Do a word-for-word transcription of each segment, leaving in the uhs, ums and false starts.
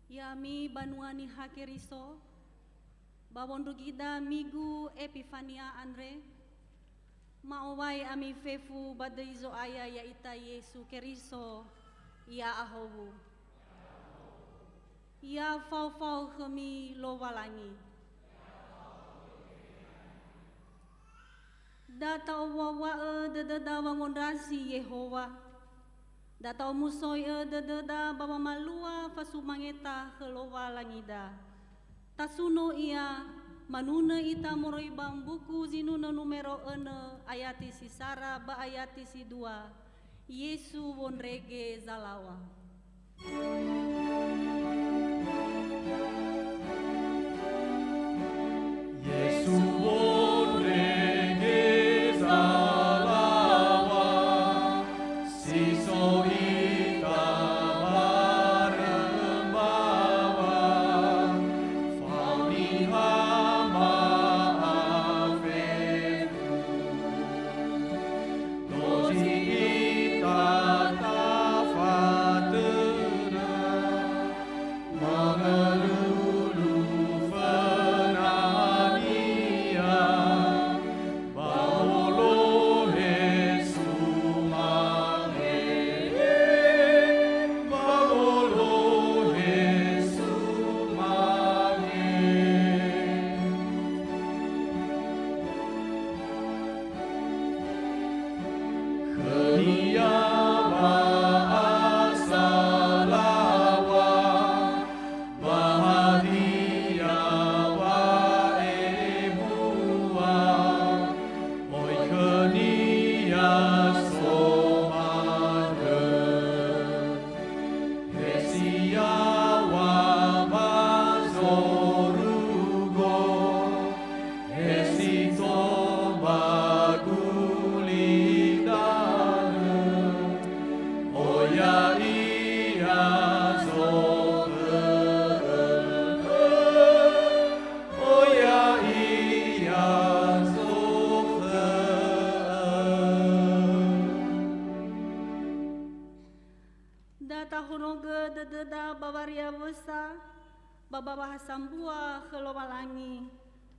Ya'ami banua Niha Keriso, ba wondrugida Migu Epifania andre, ma'owai ami fefu ba döi Zo'aya ya'ita Yesu Keriso, ya'ahowu. Ya faofao khömi Lowalangi. Da ta'owuawua'ö dödöda wangondrasi Yehowa. Da ta'omusoi'ö dödöda ba wamalua fasumangeta khö Lowalangida. Tasuno ia, manunö ita moroi ba mbuku Zinunö numero önö, ayati si sara ba ayati si dua. Yesu wondrege zalaŵa. Yesu wondrege zalaŵa, si so ita barö mbaŵa, fao Niha ma'afefu. Dozi ita tafatörö, mangalulu fönania, ba wolohe sumange, ba wolohe sumange. Khönia wa'asalaŵa, ba hadia wa'ebua, oi khönia so manö. He si yaŵa ba zorugo, he si tobali danö, o ya'ia zokhö'ö, o ya'ia zokhö'ö. Da tahonogö dödöda ba wariawösa, ba, ba wa'asambua khö Lowalangi,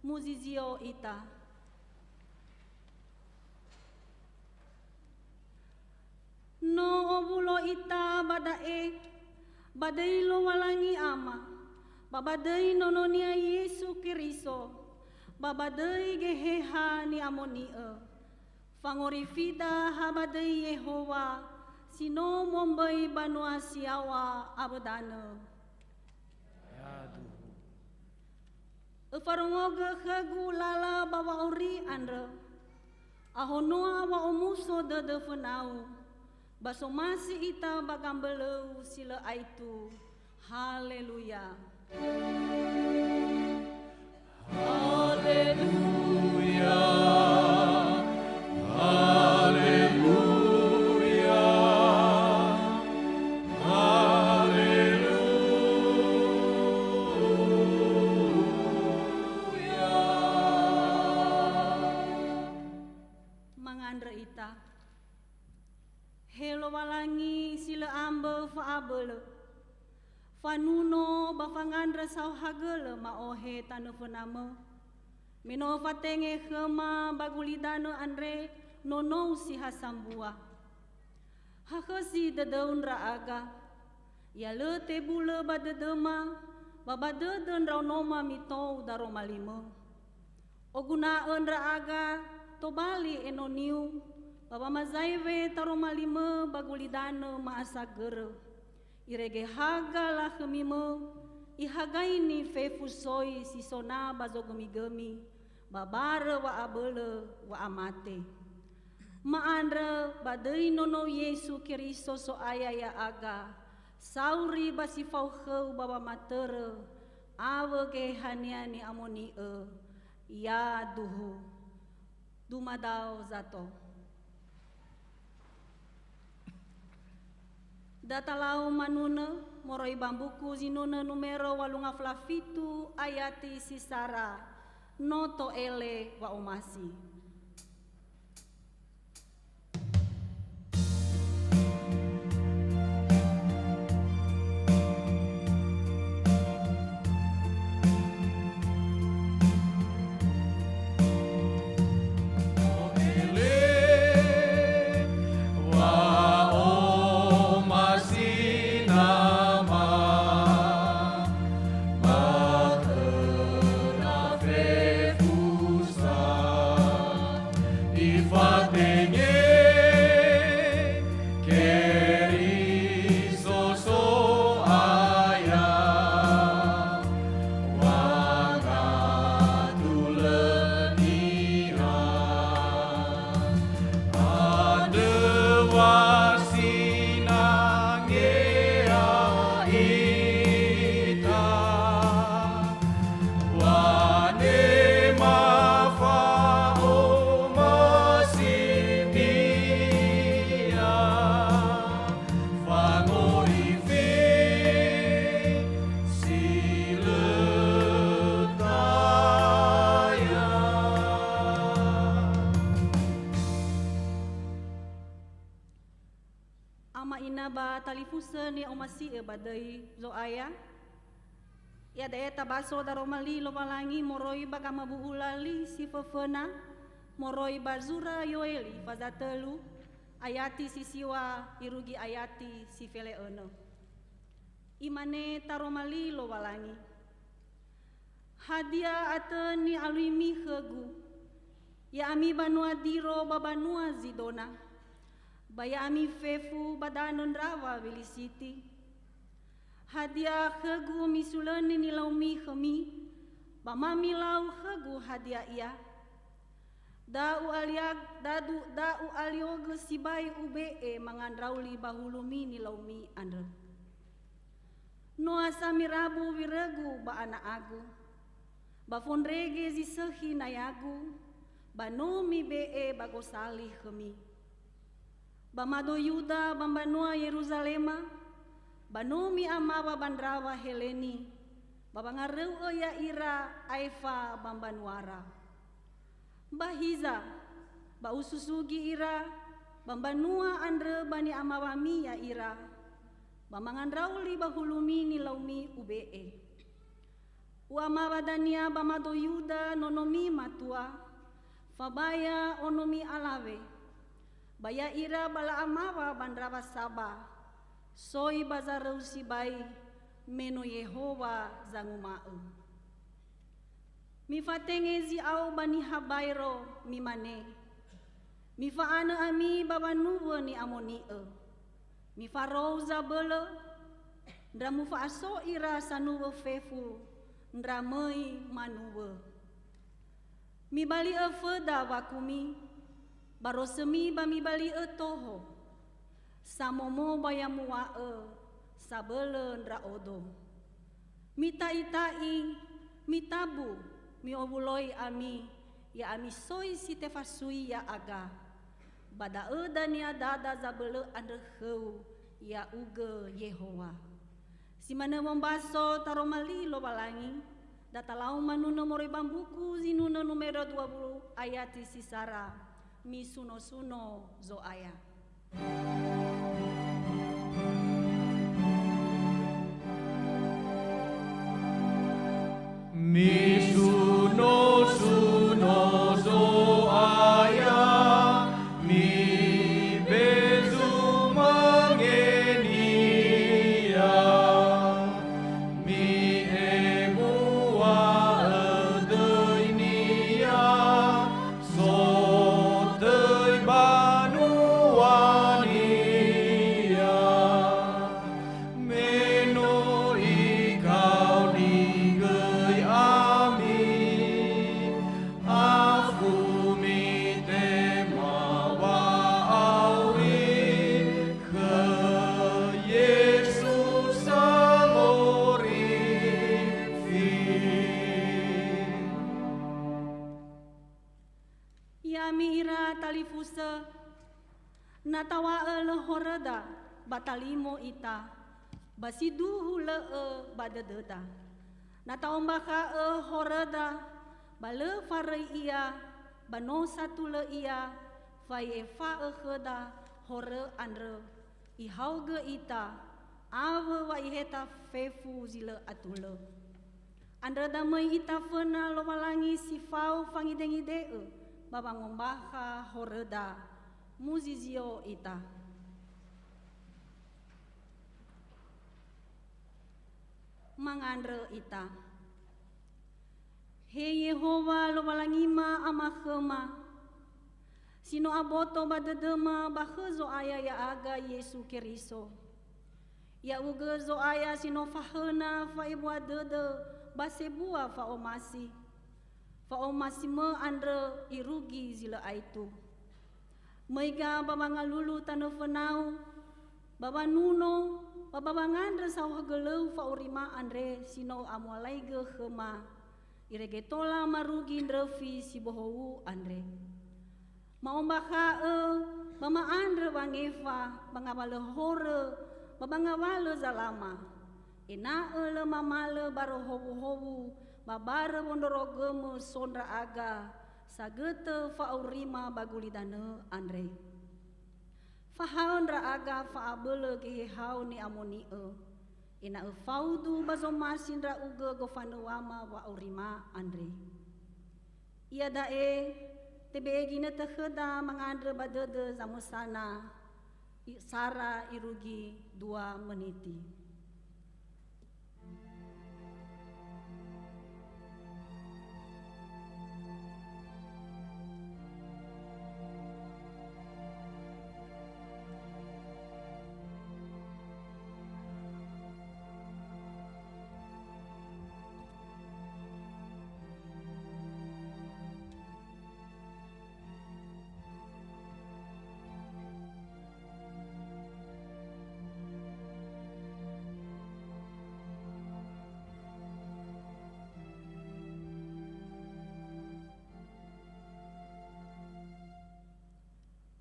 muzizio ita. No owulo ita ba da'e, ba döi Lowalangi Ama, ba ba döi Nono-Nia Yesu Keriso, ba ba döi Geheha Ni'amoni'ö. Fangorifida ha ba döi Yehowa, si no momböi banua si yaŵa awö danö. Yaduhu. Öfarongogö khögu lala ba wa'auri andrö. Ahonoa wa'omuso dödö fönau, ba somasi ita ba gambölöu si lö aitu. Haleluya. Haleluya. Haleluya. Haleluya. Mangandrö ita. He Lowalangi si lö ambö fa'abölö, fanuno ba fangandrö saohagölö ma'ohe tanö fönamö. Me no öfatenge khöma ba gulidanö andre nonou si ha sambua. Hakhösi dödöu ndra'aga, ya lö tebulö ba dödöma, ba ba dödö ndraonoma mitou daroma limö. Oguna'ö ndra'aga tobali enoniu, ba wamazaewe taroma limö ba gulidanö ma'asagörö. Irege haga lakhömi mö, ihagaini fefu soi si so na ba zogömigömi, ba barö wa'abölö wa'amate. Ma'andrö ba döi Nonou Yesu Keriso So'aya ya'aga, sauri ba si fao khöu ba wamatörö, awö Geheha-Nia Ni'amoni'ö, yaduhu. Dumadao zato. Da talau manunö moroi ba mbuku Zinunö numero walu ngafulu a fitu ayati si sara, no to'ele wa'omasi. Ba talifusö ni'omasi'ö ba döi Zo'aya. Iada'e tabaso daroma li Lowalangi moroi ba gamabu'ula li si föföna, moroi ba zura Yoeli faza tölu, ayati si siwa irugi ayati si fele'önö. Imane taroma li Lowalangi, "Hadia atö ni'aluimi khögu, ya'ami banua Diro ba banua Zidona, ba ya'ami fefu ba danö ndrawa Wilisiti? Hadia khögu misulöni nilaumi khömi, ba ma milau khögu hadia ia? Da u'alia-, da du-, da u'aliogö sibai ube'e mangandrauli ba hulumi nilaumi andrö. Noa sa mirabu wirögu ba ana'agu, ba fondrege zi sökhi nayagu, ba no mibe'e ba gosali khömi. Ba mado Yuda ba mbanua Yeruzalema, ba no mi'amawa ba ndrawa Heleni, ba wangaröu'ö ya'ira aefa ba mbanuara. Ba hiza, ba ususugi ira ba mbanua andrö ba ni'amawami ya'ira, ba mangandrauli ba hulumi nilaumi ube'e. U'amawa dania ba mado Yuda nonomi matua, fabaya onomi alawe, ba ya'ira ba la'amawa ba ndrawa Saba, soi ba zaröu sibai, me no Yehowa zanguma'ö." Mifatenge zi'ao ba niha baero, mimane, "Mifa'anö ami ba wanuwö ni'amoni'ö. Mifarou zabölö, ndra mufa'aso ira sanuwö fefu, ndra möi manuwö. Mibali'ö föda wakumi, barosömi ba mibali'ö toho, samomo ba yamuwa'ö sabölö ndra'odo. Mita'ita'i, mitabu, mi'owuloi ami, ya'ami soi si tefasui ya'aga. Ba da'ö dania dada zabölö andrö khöu, ya'ugö Yehowa." Si manö wombaso taroma li Lowalangi, da talau manunö moroi ba mbuku Zinunö numero dua wulu ayati si sara, misuno-suno Zo'aya. Misuno-suno Zo'aya, mibezu mangenia, mi'ebua'ö döinia, sotöi banuania. Me no ikaoni göi ami, afu mitema wa'auri khö Yesu Salorifi. Ya'ami ira talifusö, na tawa'ö lö horöda ba talimo ita, ba siduhu lö'ö ba dödöda. Na ta'ombakha'ö horöda, ba lö faröi ia, ba no satulö ia, fa i'efa'ö khöda horö andrö, ihaogö ita, awö wa iheta fefu zi lö atulö. Andrö da möi ita föna Lowalangi si fao fangidengide'ö ba wangombakha horöda. Muzizio ita. Mangandrö ita. He Yehowa Lowalangima Ama khöma, si no aboto ba dödöma ba khö Zo'aya ya'aga Yesu Keriso. Ya'ugö Zo'aya si no fahöna fa'ebua dödö ba sebua fa'omasi. Fa'omasimö andrö irugi zi lö aetu. Möiga ba wangalulu tanö fönau, ba wanuno, ba ba wangandrö saohagölöu fa'aurima andre si no amualaigö khöma, irege tola marugi ndröfi si bohou andre. Ma'ombakha'ö ba ma'andrö wangefa ba ngawalö horö ba ba ngawalö zalama, ena'ö lö mamalö barö howuhowu ba barö wondrorogömö so ndra'aga sagötö fa'aurima ba gulidanö andre. Fahaö ndra'aga fa'abölö Geheha-U ni'amoni'ö, ena'ö faudu ba zomasi ndra'ugö gofanöŵama wa'aurima andre. Iada'e tebe'e ginötö khöda mangandrö ba dödö zamösana, i-, sara irugi dua meniti.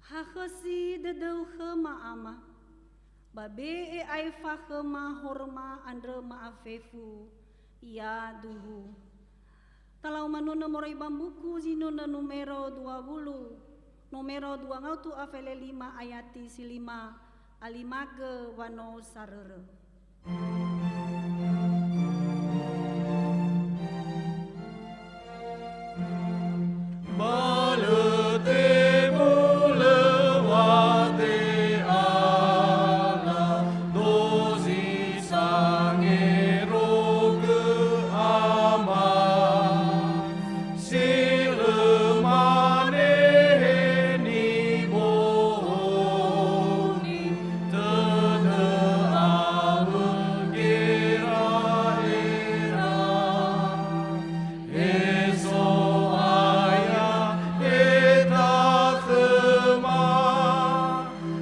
Hakhösi dödöu khöma, Ama, ba be'e aefa khöma horöma andrö ma'afefu, ya duhu. Talau manunö moroi ba mbuku zinunö numero dua wulu, numero dua ngautu a fele lima ayati si lima, alimagö wa no sarörö. Ba lö tebulö wa te'ala dozi sangerogö Ama, si lö mane nibohoni, tödö awö gera'era. He Zo'aya, he takhöma,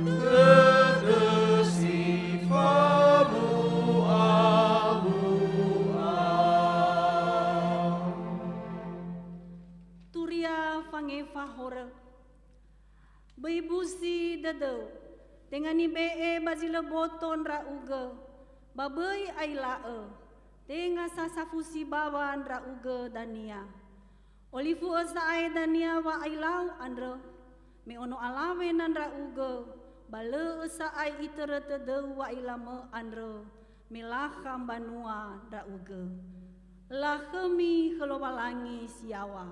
dödö si fawu'awu'a. Turia fangefa horö. Böi busi dödöu, tenga nibe'e ba zi lö boto ndra'ugö, ba böi aila'ö, tenga sa safusi bawa ndra'ugö dania. Olifu'ö sa'ae dania wa'ailau andrö, me ono alawe na ndra'ugö, ba lö'ö sa'ae itörö tödöu wa'ailamö andrö, me lakha mbanua ndra'ugö. Lakhömi khö Lowalangi si yaŵa.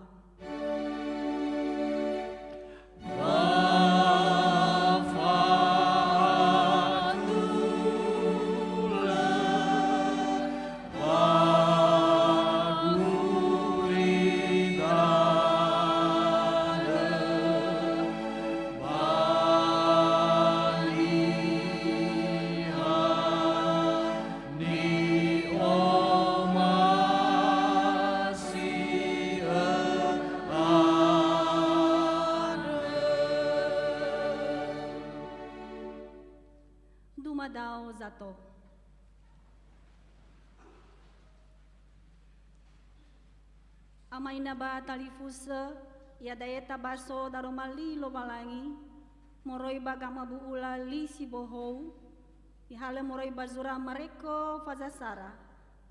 Ni'omasi'ö andrö. Dumadao zato. Amaina ba talifusö, iada'e tabaso daroma li Lowalangi, moroi ba gamabu'ula li si bohou, ihalö moroi ba zura Mareko faza sara,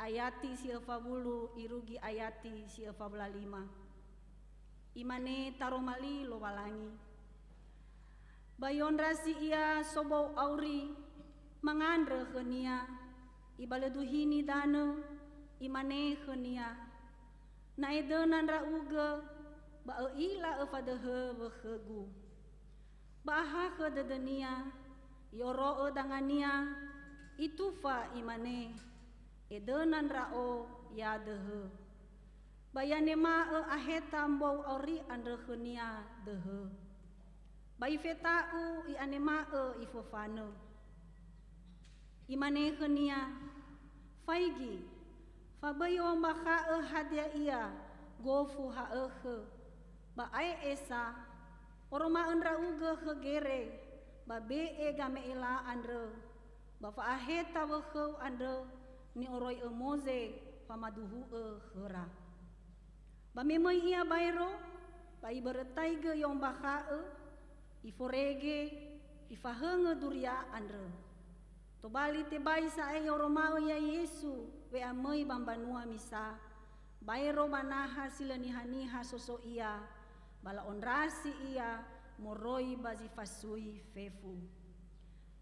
ayati si öfa wulu irugi ayati si öfa wulu lima. Imane taroma li Lowalangi. Ba i'ondrasi ia sobou auri, mangandrö khönia, ibalöduhini danö, imane khönia, "Na edöna ndra'ugö, ba ö'ila öfadöhö wökhögu." Ba ahakhö dödönia, i'oro'ö dangania, itufa imane, "Edöna ndra'o, ya döhö." Ba i'anema'ö aheta mbou auri andrö khönia döhö. Ba ifeta'u i'anema'ö iföfanö. Imane khönia, "Faigi, fa böi ombakha'ö hadia ia gofu ha'ökhö, ba ae'e sa, oroma'ö ndra'ugö khö gere, ba be'e game'ela andrö, ba fa'aheta wökhöu andrö ni'oroi'ö Moze famaduhu'ö khöra." Ba me möi ia baero, ba ibörötaigö i'ombakha'ö, iforege, ifahöngö duria andrö. Tobali tebai sa'ae i'oroma'ö ia Yesu we'amöi ba mbanua misa, baero ba naha si lö niha-niha soso ia, ba la'ondrasi ia moroi ba zi fasui fefu.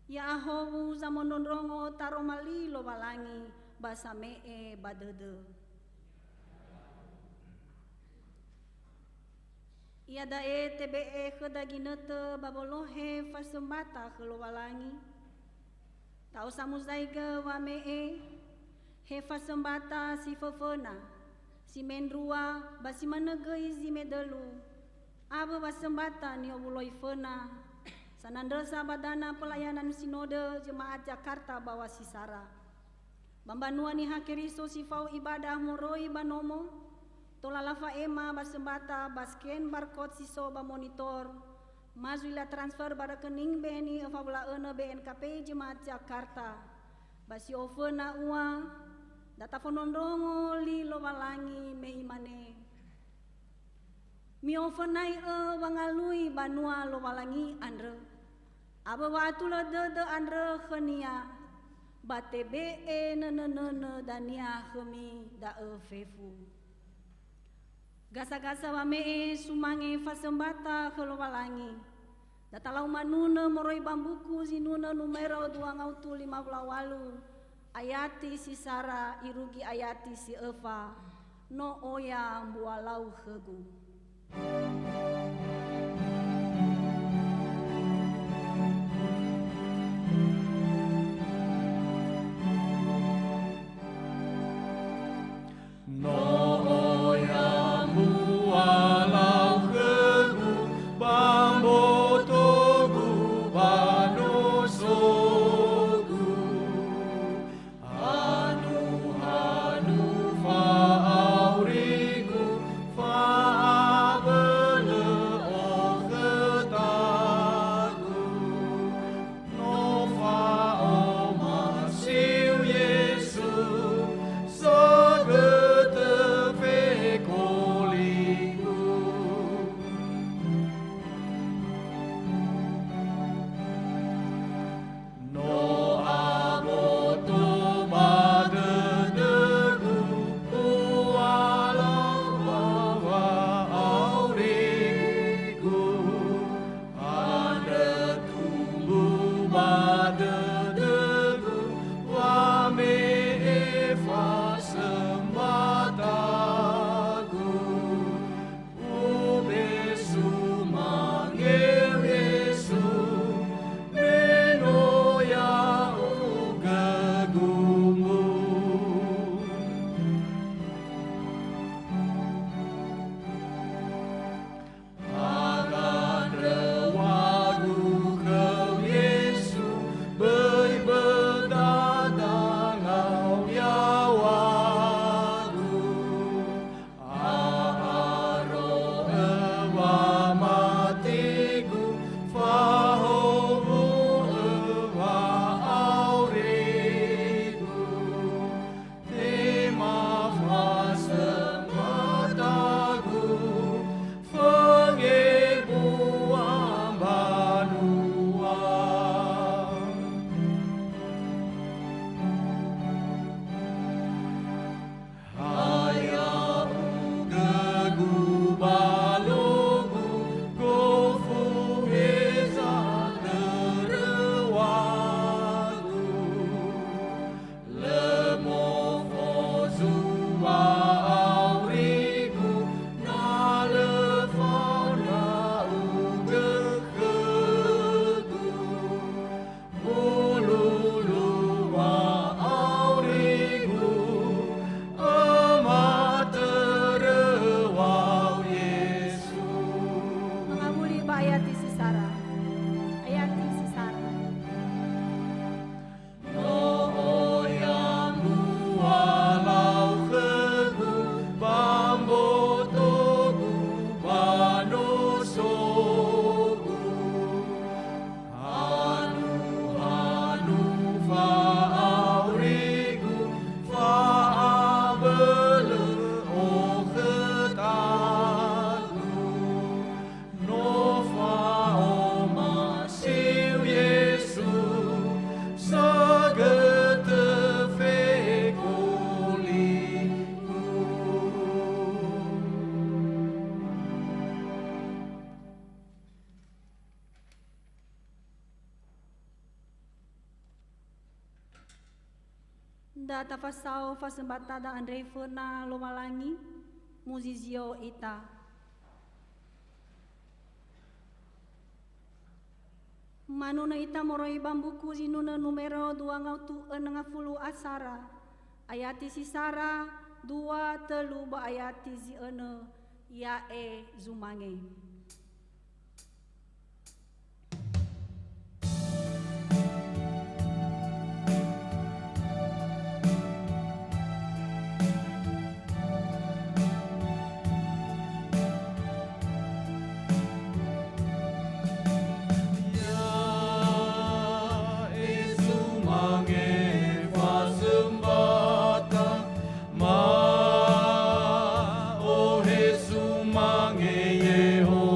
Ya'ahowu zamondrondrongo taroma li Lowalangi ba same'e ba dödö. Iada'e tebe'e khöda ginötö ba wolohe fasömbata khö Lowalangi. Ta'osa muzaigö wame'e, he fasömbata si föföna, si mendrua, ba si manö göi zi medölu, awö wasömbata ni'owuloi föna, sanandrösa ba dana pelayanan sinodö Jemaat Jakarta ba Wasisara. Ba mbanua Niha Keriso si fao ibadah moroi ba nomo, tola lafa'ema ba sömbata ba scan barcode si so ba monitor, ma zui latransfer ba rekening B N I öfa wöla önö B N K P Jemaat Jakarta. Ba si oföna ua, da tafondrondrongo li Lowalangi me imane, "Mi'ofönai'ö wangalui banua Lowalangi andrö, awö wa'atulö dödö andrö khönia, ba tebe'e nönönönö dania khömi da'ö fefu." Gasa-gasa wame'e sumange fasömbata khö Lowalangi. Da talau manunö moroi ba mbuku Zinunö numero dua ngautu lima wulu a walu, ayati si sara irugi ayati si öfa, "No oya mbualau khögu." No oya mualau khögu, ba mbotogu, ba nosogu. Hanu-hanu fa'aurigu, fa'abölö Tafasao fasembatada andre föna Lowalangi, muzizio ita. Manunö ita moroi ba mbuku Zinunö numero dua ngaotu önö ngafulu asara, ayati si sara, dua, tölu ba ayati zi önö, ya'e zumange. Ya'e sumange fasömbata, ma'ohe sumange Yehowa.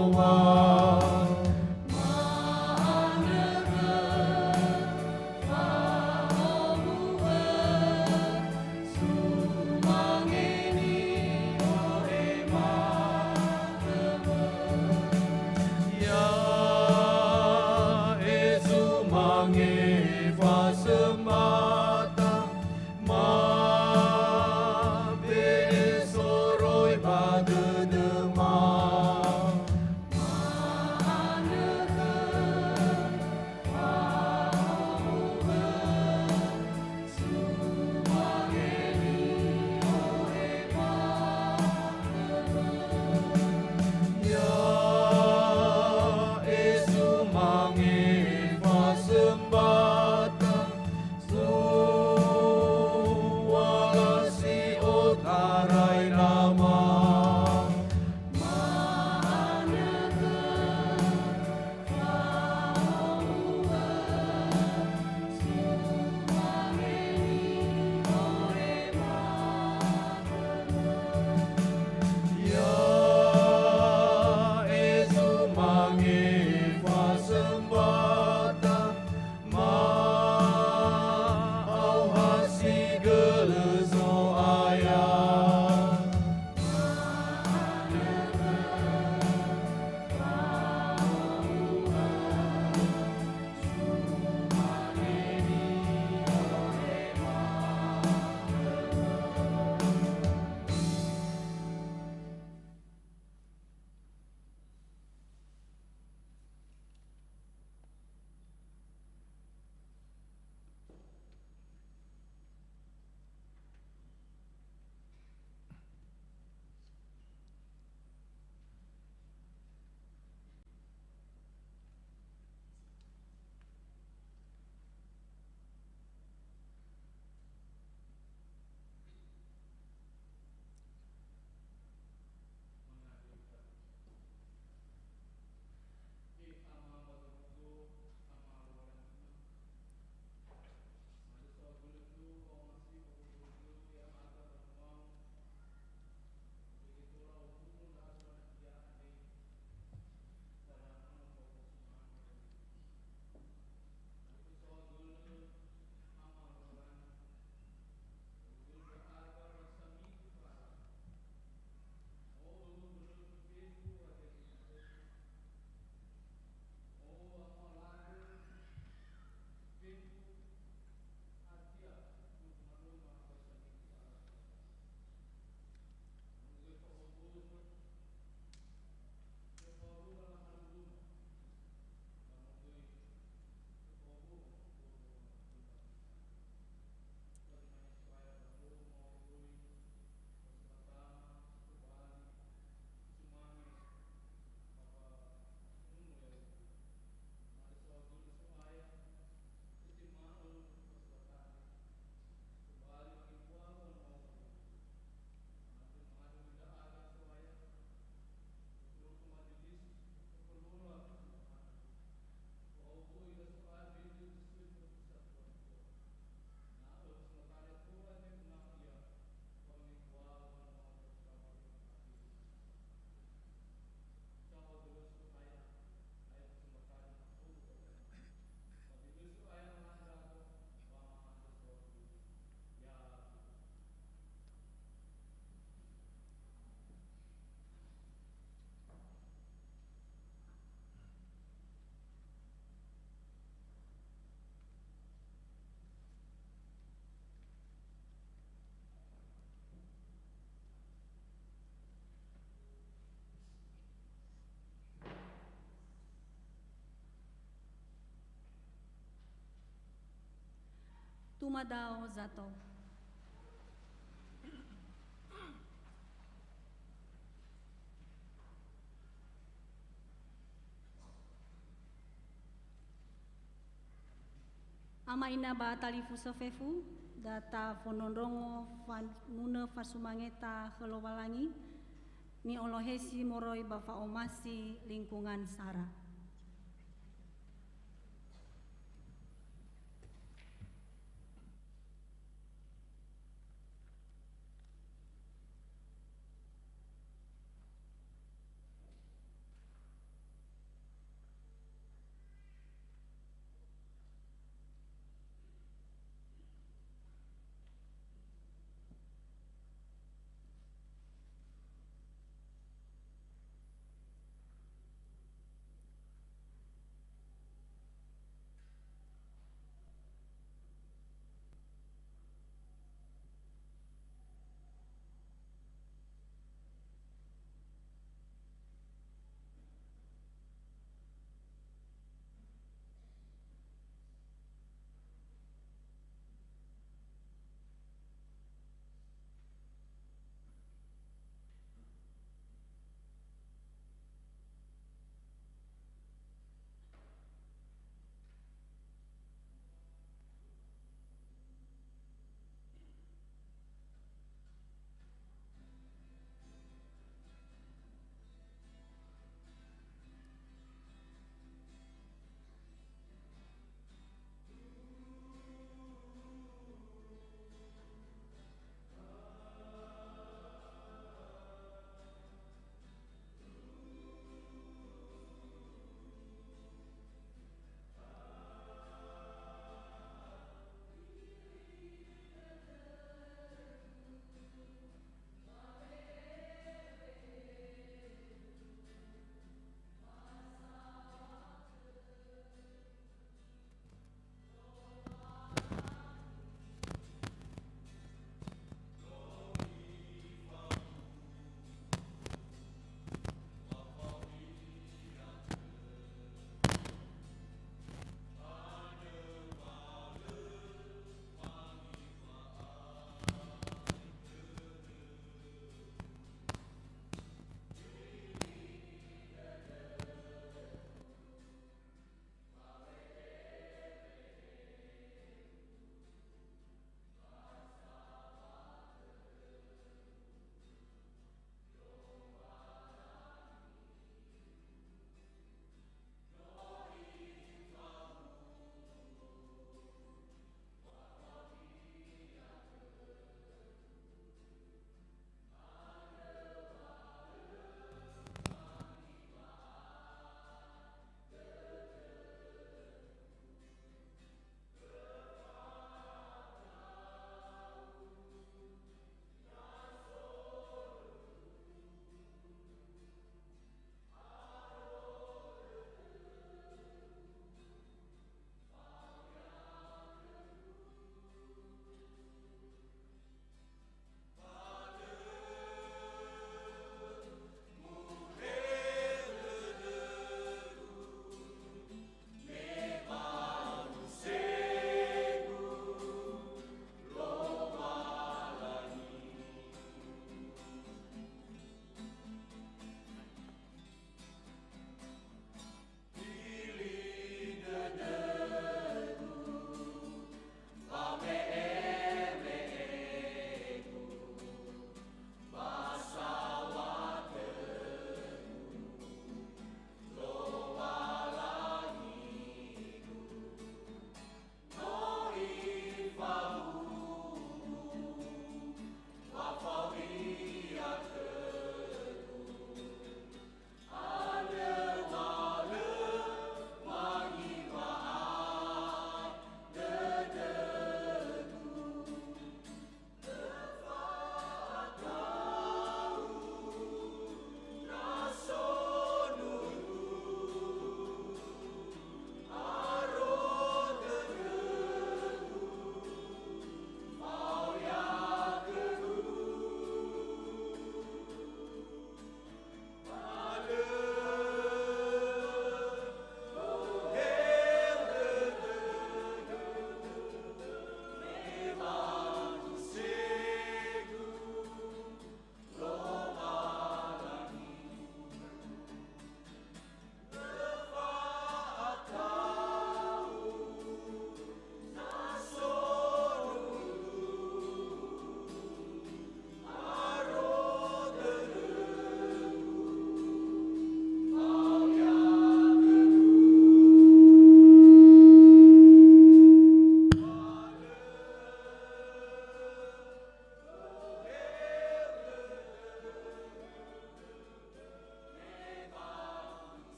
Madao zato. Ama ina ba talifusö fefu, da tafondrondrongo fanunö fasumangeta khö Lowalangi, ni'olohesi moroi ba fa'omasi lingkungan sara.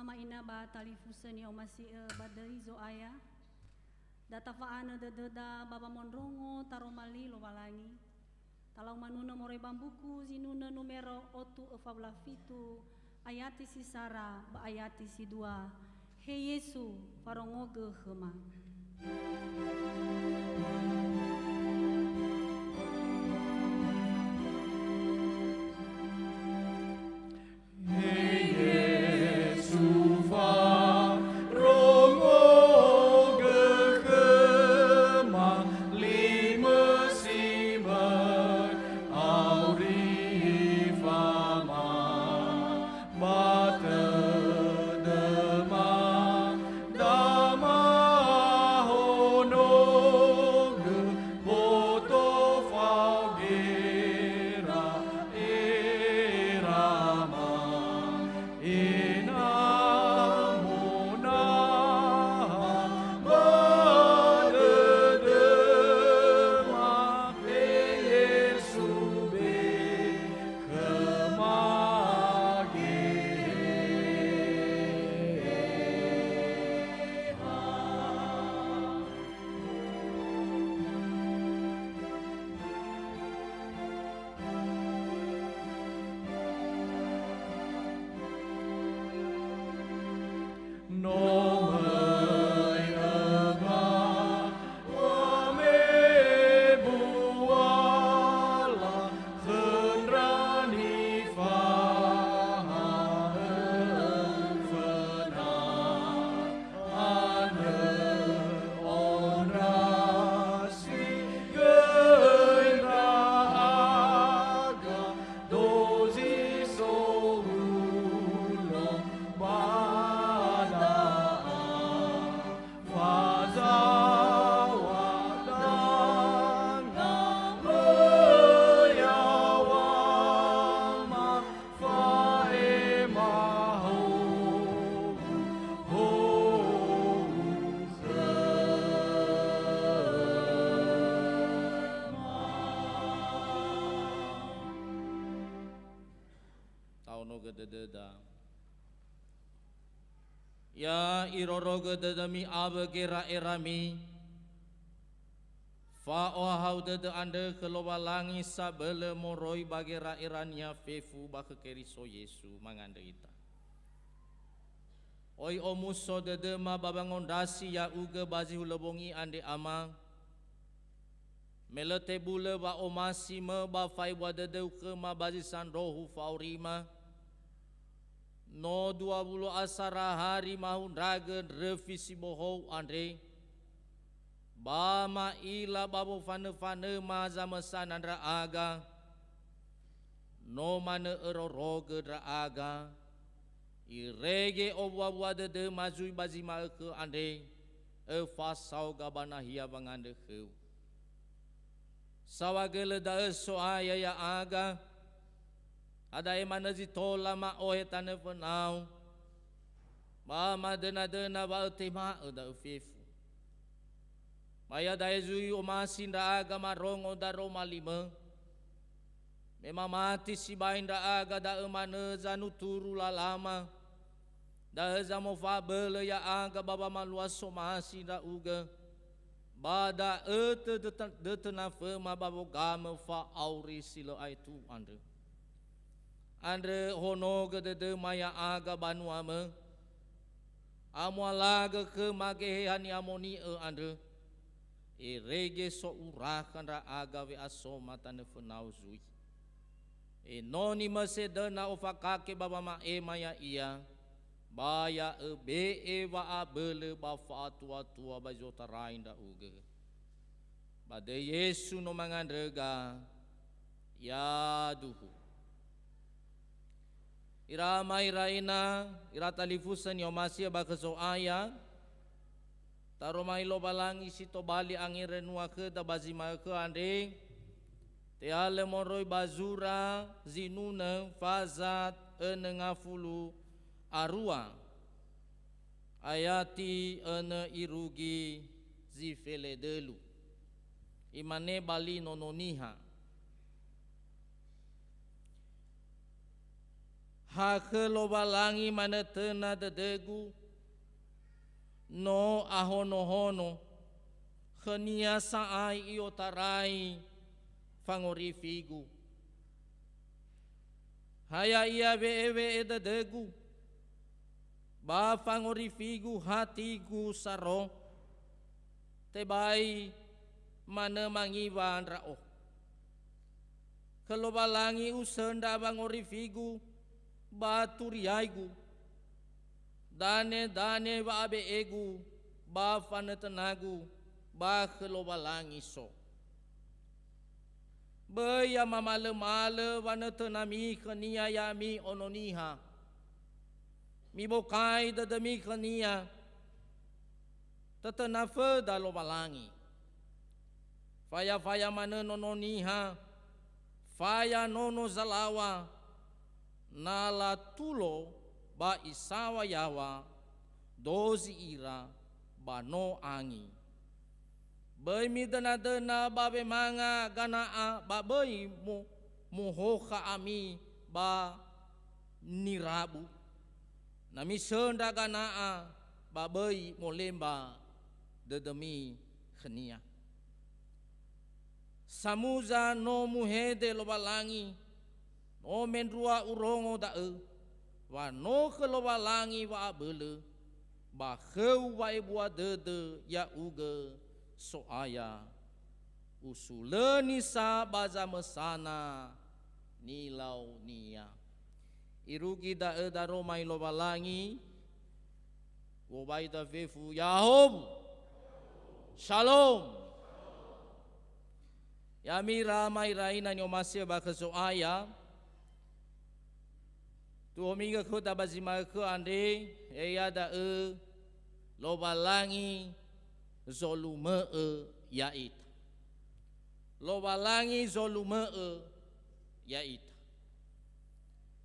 Ama, ina ba talifusö ni'omasi'ö ba döi Zo'aya, da tafa'anö dödöda ba wamondrongo taroma li Lowalangi, talau manunö moroi ba mbuku Zinunö numero otu öfa wulu a fitu, ayati si sara ba ayati si dua. He Yesu, farongogö khöma. He Yesu, farongogö khöma, limö si möi auri ifama. Ba tödöma damahono'ö, boto fao gera'erama, ena'ö monaha ba dödöma, he Yesu, be khöma Geheha. No möi öma wamebuala khö ndra nifahaö föna. Andrö ondrasi göi ndra'aga, dozi sowulo ba da'a. Fazaŵa danga möi yawama, fa'ema howuhowu khöma. Ta'onogö dödöda. Ya irorogö dödömi awö gera'erami, fa'ohahau dödö andrö khö Lowalangi sabölö moroi ba gera'era-Nia fefu ba khö Keriso Yesu. Mangandrö ita. Oi omuso dödöma ba wangondrasi ya'ugö ba zi hulö bongi andre, Ama, me lö tebulö wa'omasimö ba fa'ebua dödöu khöma ba zi sandrohu fa'aurima. No dua wulu asara hari mahundragö ndröfi si bohou andre, ba ma'ila ba wofanöfanöma zamösana ndra'aga, no manö örorogö ndra'aga, irege owuawua dödöma zui ba zi ma'ökhö andre, öfasaoga ba nahia wangandrö khöu. Saohagölö da'ö, So'aya, ya'aga, hadia manö zi tola ma'ohe tanö fönau, ba madönadöna wa ötema'ö da'ö fefu. Ba iada'e zui omasi ndra'aga marongo daroma limö, me mamati sibai ndra'aga, da'ö manö zanuturu lalama, da'ö zamofa'abölö ya'aga ba wamalua somasi ndra'ugö, ba da'ö tödöta-, dötönaföma ba wogamö fa'auri si lö aetu andrö. Andrö honogö dödöma ya'aga banuamö, amualagö khöma Geheha ni'amoni'ö andrö, irege so'urakha ndra'aga we'asoma tanö fönau zui. Enoni mösödöna ofakake ba wama'ema ya'ia, ba ya'ö be'e wa'abölö ba fa'atuatua ba zi otarai ndra'ugö. Ba döi Yesu no mangandröga, yaduhu. Ira ama, ira ina, ira talifusö ni'omasi'ö ba khö So'aya, taroma Lowalangi si tobali angerönua khöda ba zi ma'ökhö andre, te'alö moroi ba zura Zinunö faza önö ngafulu arua, ayati önö irugi zi feledölu. Imane ba li Nono Niha, Ha khö Lowalangi manötöna dödögu, no ahonohono, khönia sa'ae i'otarai fangorifigu. Ha ya'ia we'ewe'e dödögu, ba fangorifigu hatigu saro, tebai manö mangiwa ndra'o. Khö Lowalangi usöndra wangorifigu ba turiaigu, danedane wa'abe'egu ba fanötönagu ba khö Lowalangi so. Böi ya mamalömalö wanötönami khönia ya'ami ono niha. Mibokai dödömi khönia, tötöna föda Lowalangi. Faya-faya manö nono niha, faya nono zalaŵa, na latulo ba isaŵa yaŵa, dozi ira ba no angi. Böi midöna-döna ba wemanga gana'a, ba böi mo-, mohokha ami ba nirabu. Na misöndra gana'a, ba böi molemba dödömi khönia. Samuza no muhede Lowalangi, no mendrua urongo da'ö, wa no khö Lowalangi wa'abölö, ba khöu wa'ebua dödö ya'ugö So'aya. Usulöni sa ba zamösana nilaonia. Irugi da'ö daroma i Lowalangi, wobai da fefu, Yahowu. Shalom. Ya'ami ira ama ira ina ni'omasi'ö ba khö Zo'aya, tu'ohigö khöda ba zi ma'ökhö andre, ya'ia da'ö Lowalangi zolumö'ö ya'ita. Lowalangi zolumö'ö ya'ita.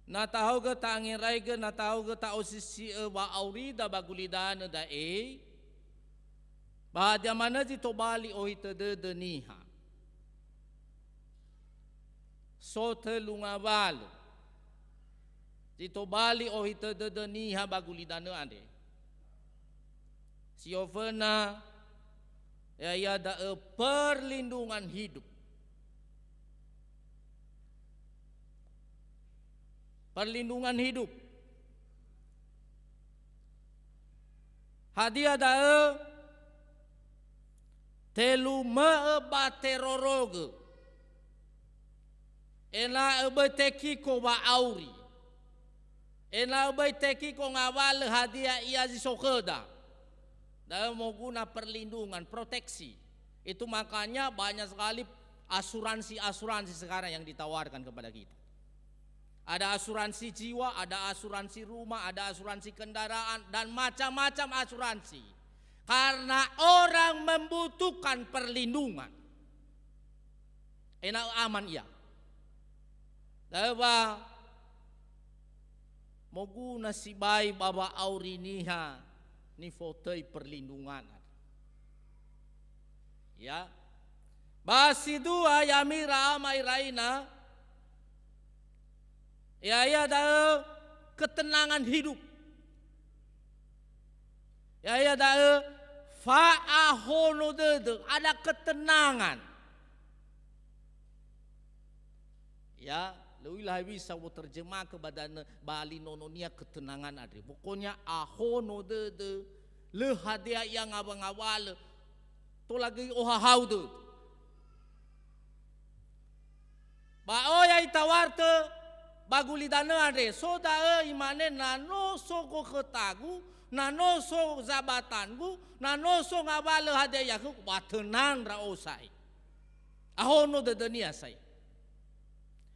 Na tahaogö ta'angeraigö, na tahaogö ta'osisi'ö wa'aurida ba gulidanö da'e, ba hadia manö zi tobali ohitö dödö niha? So tölu ngawalö zi tobali ohitö dödö niha ba gulidanö andre. Si oföna, ya'ia da'ö perlindungan hidup. Perlindungan hidup. Hadia da'ö? Telumö'ö ba terorogö. Ena'ö böi tekiko wa'auri. Ena'ö böi tekiko ngawalö hadia ia zi so khöda. Da'ö moguna perlindungan, proteksi. Itu makanya banyak sekali asuransi-asuransi sekarang yang ditawarkan kepada kita. Ada asuransi jiwa, ada asuransi rumah, ada asuransi kendaraan, dan macam-macam asuransi. Karena orang membutuhkan perlindungan. Ena'ö aman ia. Da'ö wa moguna sibai ba wa'auri niha nifotöi perlindungan. Ya. Ba si dua, ya'ami ira ama ira ina, ya'ia da'ö ketenangan hidup. Ya'ia da'ö fa'ahono dödö, ada ketenangan. Ya, lö u'ila hewisa wo terjemahkö ba danö, ba linononia ketenangan andre. Pokoknya ahono dödö, lö hadia ia ngawa-ngawalö, tola göi ohahau dödö. Ba oya itawartö ba gulidanö andre, so da'ö imane, na no so gokhötagu, na no so zabatangu, na no so ngawalö hadia ia khögu, ba tenang ndra'o sa'ae. Ahono dödönia sa'ae.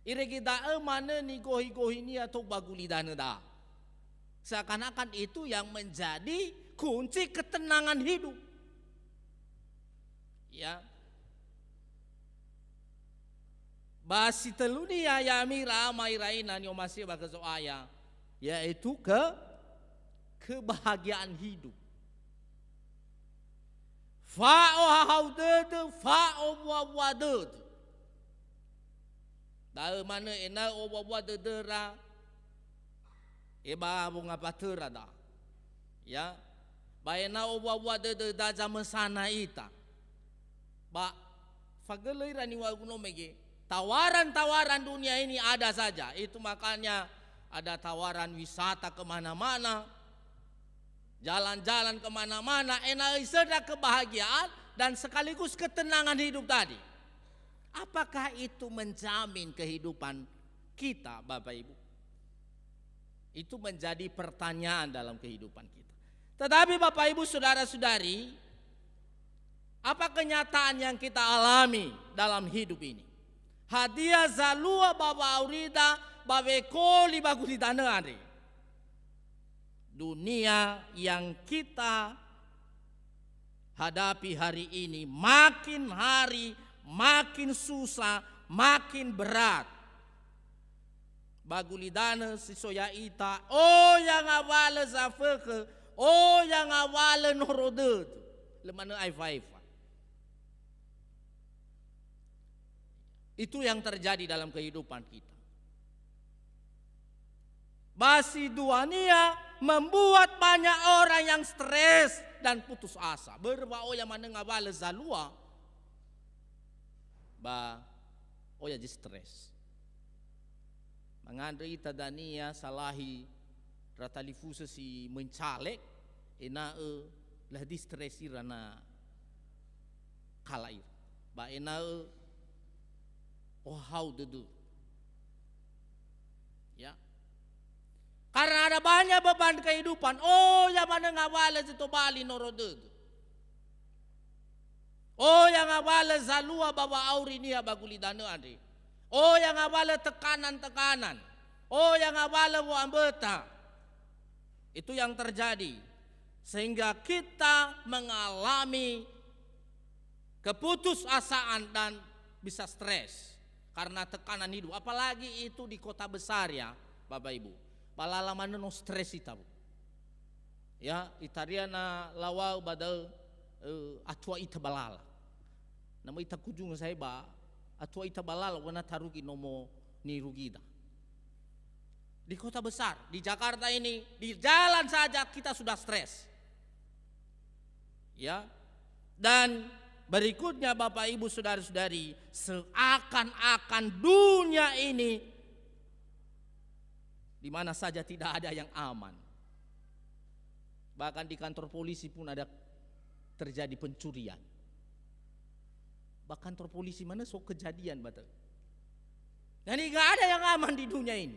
Irege da'ö manö nigohi-gohinia tou ba gulidanö da'a. Seakan-akan itu yang menjadi kunci ketenangan hidup. Ya. Ba si tölunia, ya'ami ira ama ira ina ni'omasi'ö ba khö Zo'aya, yaitu ke-, kebahagiaan hidup. Fa'ohahau dödö, fa'owua-wua dödö. Da'ö manö ena'ö owua-wua dödöra, E ba wongabatöra da. Ya. Ba ena'ö owua-wua dödö da zamösana ita. Ba fagölö ira niŵa'ögu no mege, tawaran-tawaran dunia ini ada saja. Itu makanya ada tawaran wisata kemana-mana, jalan-jalan kemana-mana, ena'ö isöndra kebahagiaan dan sekaligus ketenangan hidup tadi. Apakah itu menjamin kehidupan kita, Bapak Ibu? Itu menjadi pertanyaan dalam kehidupan kita. Tetapi Bapak Ibu, saudara-saudari, apa kenyataan yang kita alami dalam hidup ini? Hadia zalua ba wa'aurida ba wekoli ba gulidanö andre? Dunia yang kita hadapi hari ini makin hari makin susah, makin berat. Ba gulidanö si so ya'ita, oya ngawalö zafökhö, oya ngawalö noro dödö. Lö manö aefa-aefa. Itu yang terjadi dalam kehidupan kita. Ba si duania membuat banyak orang yang stres dan putus asa. Börö wa oya manö ngawalö zalua, ba oya zi stres. Mangandrö ita dania salahi ndra talifusö si mencalek, ena'ö lö distres ira na kala ira. Ba ena'ö ohahau dödö. Ya. Karena ada banyak beban kehidupan. Oya manö ngawalö zi tobali noro dödö. Oya ngawalö zalua ba wa'auri niha ba gulidanö andre. Oya ngawalö tekanan-tekanan. Oya ngawalö wo'amböta. Itu yang terjadi. Sehingga kita mengalami keputusasaan dan bisa stres karena tekanan hidup. Apalagi itu di kota besar ya, Bapak Ibu. Ba lala manö no stres ita, Bu. Ya, itaria na lawa'ö ba da'ö, eh, atua ita ba lala. Na möi ita kunjungi sa'ae ba atua ita ba lala, wa na tarugi nomo nirugida. Di kota besar, di Jakarta ini, di jalan saja kita sudah stres. Ya. Dan berikutnya, Bapak Ibu, saudara-saudari, seakan-akan dunia ini di mana saja tidak ada yang aman. Bahkan di kantor polisi pun ada terjadi pencurian. Ba kantor polisi manö so kejadian, ba da'ö. Jadi nggak ada yang aman di dunia ini.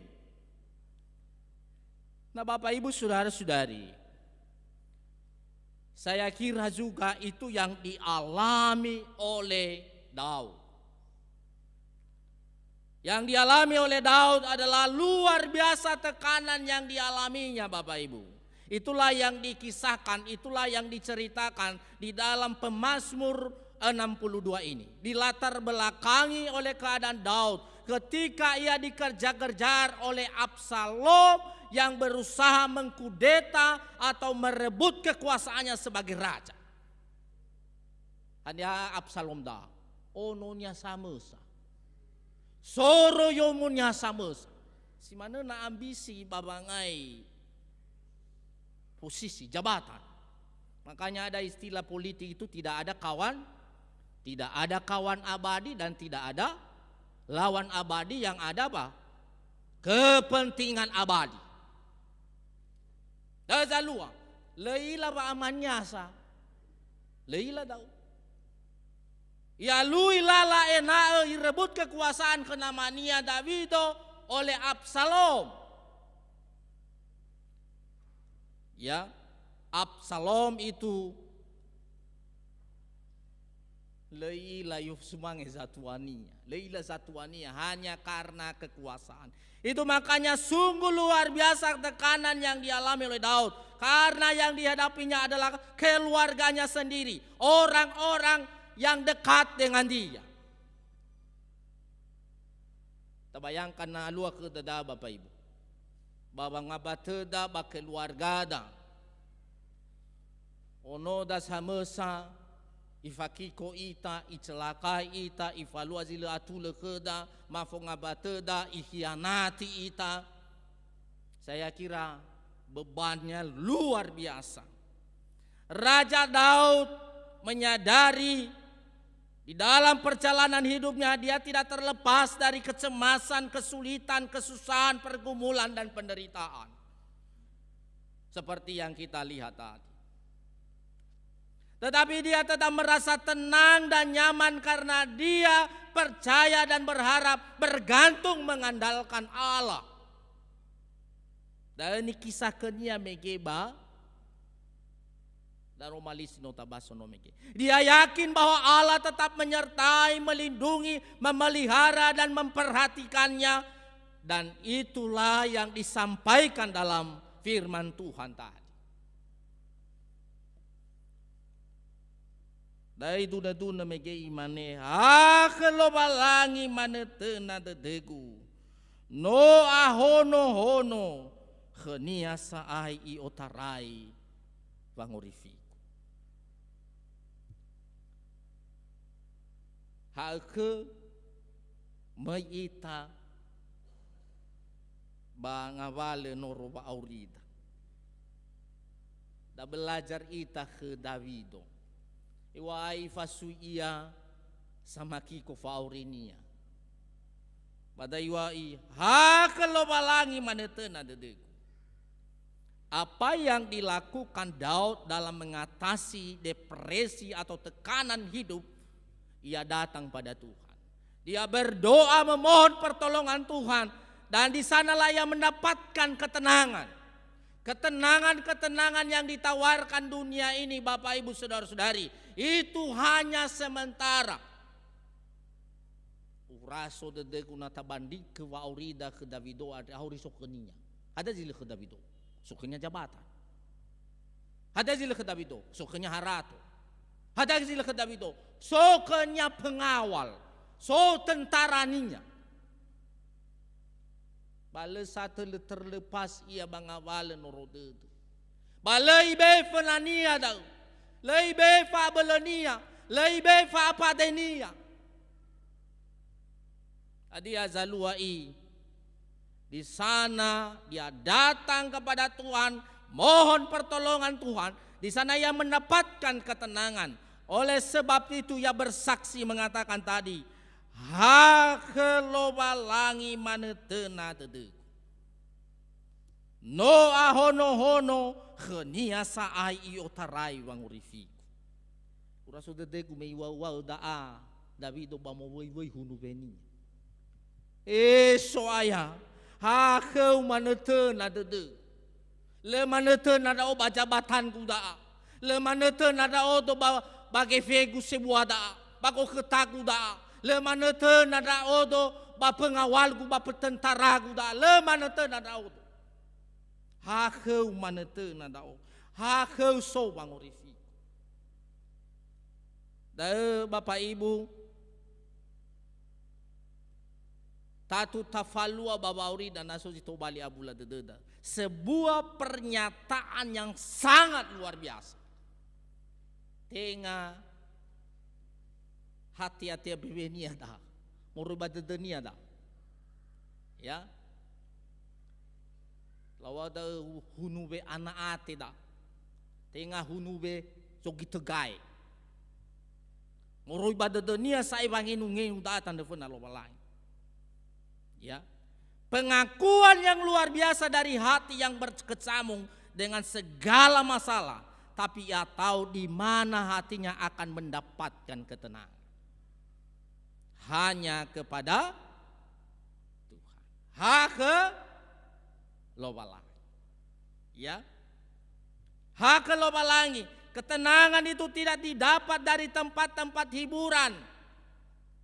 Nah, Bapak Ibu, saudara-saudari, saya kira juga itu yang dialami oleh Daud. Yang dialami oleh Daud adalah luar biasa tekanan yang dialaminya, Bapak Ibu. Itulah yang dikisahkan, itulah yang diceritakan di dalam Pemazmur enam puluh dua ini. Dilatar belakangi oleh keadaan Daud ketika ia dikejar-kejar oleh Absalom yang berusaha mengkudeta atau merebut kekuasaannya sebagai raja. Haniha Absalom da'a? Ononia samösa. Soroiyomonia samösa. Si manö na ambisi ba wangai posisi, jabatan. Makanya ada istilah politik itu tidak ada kawan, tidak ada kawan abadi dan tidak ada lawan abadi, yang ada apa? Kepentingan abadi. Da'ö zalua, lö i'ila wa'amaniasa. Lö i'ila Daud. I'alui lala ena'ö irebut kekuasaan khö namania Dawido oleh Absalom. Ya, Absalom itu lö i'ila yo sumange zatuania. Lö i'ila zatuania hanya karena kekuasaan. Itu makanya sungguh luar biasa tekanan yang dialami oleh Daud. Karena yang dihadapinya adalah keluarganya sendiri, orang-orang yang dekat dengan dia. Tabayangkan na alua khöda, Bapak Ibu. Ba wangabatöda, ba keluargada. Onoda samösa, ifakiko ita, icelakai ita, ifalua zi lö atulö khöda, ma fongabatöda, ikhianati ita. Saya kira bebannya luar biasa. Raja Daud menyadari di dalam perjalanan hidupnya, dia tidak terlepas dari kecemasan, kesulitan, kesusahan, pergumulan, dan penderitaan. Seperti yang kita lihat tadi. Tetapi dia tetap merasa tenang dan nyaman karena dia percaya dan berharap, bergantung, mengandalkan Allah. Da'ö nikisah khönia mege ba Daroma Li si no tabaso no mege. Dia yakin bahwa Allah tetap menyertai, melindungi, memelihara, dan memperhatikannya. Dan itulah yang disampaikan dalam firman Tuhan tadi. Da'ö idunö-dunö mege imane, "Ha khö Lowalangi manötöna dödögu. No ahonohono khönia sa'ae i'otarai wangorifigu." Ha'ökhö möi ita ba ngawalö noro wa'aurida. Da belajar ita khö Dawido. Iŵa'ae ifasui ia samakiko fa'aurinia. Ba da iŵa'ae, "Ha khö Lowalangi manötöna dödögu." Apa yang dilakukan Daud dalam mengatasi depresi atau tekanan hidup, ia datang pada Tuhan. Dia berdoa memohon pertolongan Tuhan, dan di sanalah ia mendapatkan ketenangan. Ketenangan-ketenangan yang ditawarkan dunia ini, Bapak Ibu Saudara-saudari, itu hanya sementara. Uraso dödögu na tabandrigö wa'aurida khö Dawido andre, auri so khönia. Hadia zi lö khö Dawido? So khönia jabatan. Hadia zi lö khö Dawido? So khönia harato. Hadia zi lö khö Dawido? So khönia pengawal, so tentarania. Ba lö satö lö terlepas ia ba ngawalö noro dödö. Ba lö ibe'e fönania da'ö. Lö ibe'e fa'abölönia. Lö ibe'e fa'apadenia. Hadia zalua i? Di sana dia datang kepada Tuhan, mohon pertolongan Tuhan, di sana ia mendapatkan ketenangan. Oleh sebab itu ia bersaksi mengatakan tadi, "Ha khö Lowalangi manötöna dödögu. No ahonohono khönia sa'ae i'otarai wangorifigu." Uraso dödögu me iŵa'ö-ŵa'ö da'a Dawido ba mowöi-wöi hunuwenia. E So'aya, ha khöu manötöna dödöu. Lö manötöna ndra'o ba jabatangu da'a. Lö manötöna ndra'odo ba, ba gefegu sebua da'a, ba gokhötagu da'a. Lö manötöna ndra'odo ba pengawalgu, ba petentaragu da'a. Lö manötöna ndra'odo. Ha khöu manötöna ndra'o. Ha khöu so wangorifigu. Da'ö, Bapak Ibu, tatu tafalua ba wa'aurida na so zi tobali abula dödöda. Sebuah pernyataan yang sangat luar biasa. Tenga hati-hati bewenia da'a. Moroi ba dödönia da'a. Ya. Laŵa'ö da'ö hunuwe ana ate da'a. Tenga hunuwe sogi tögae. Moroi ba dödönia sa'ae wangenu-ngenu da'a tandrö föna Lowalangi. Ya. Pengakuan yang luar biasa dari hati yang berkecamung dengan segala masalah, tapi ia tahu di mana hatinya akan mendapatkan ketenangan. Hanya kepada Tuhan. Ha khö Lowalangi. Ya. Ha khö Lowalangi. Ketenangan itu tidak didapat dari tempat-tempat hiburan.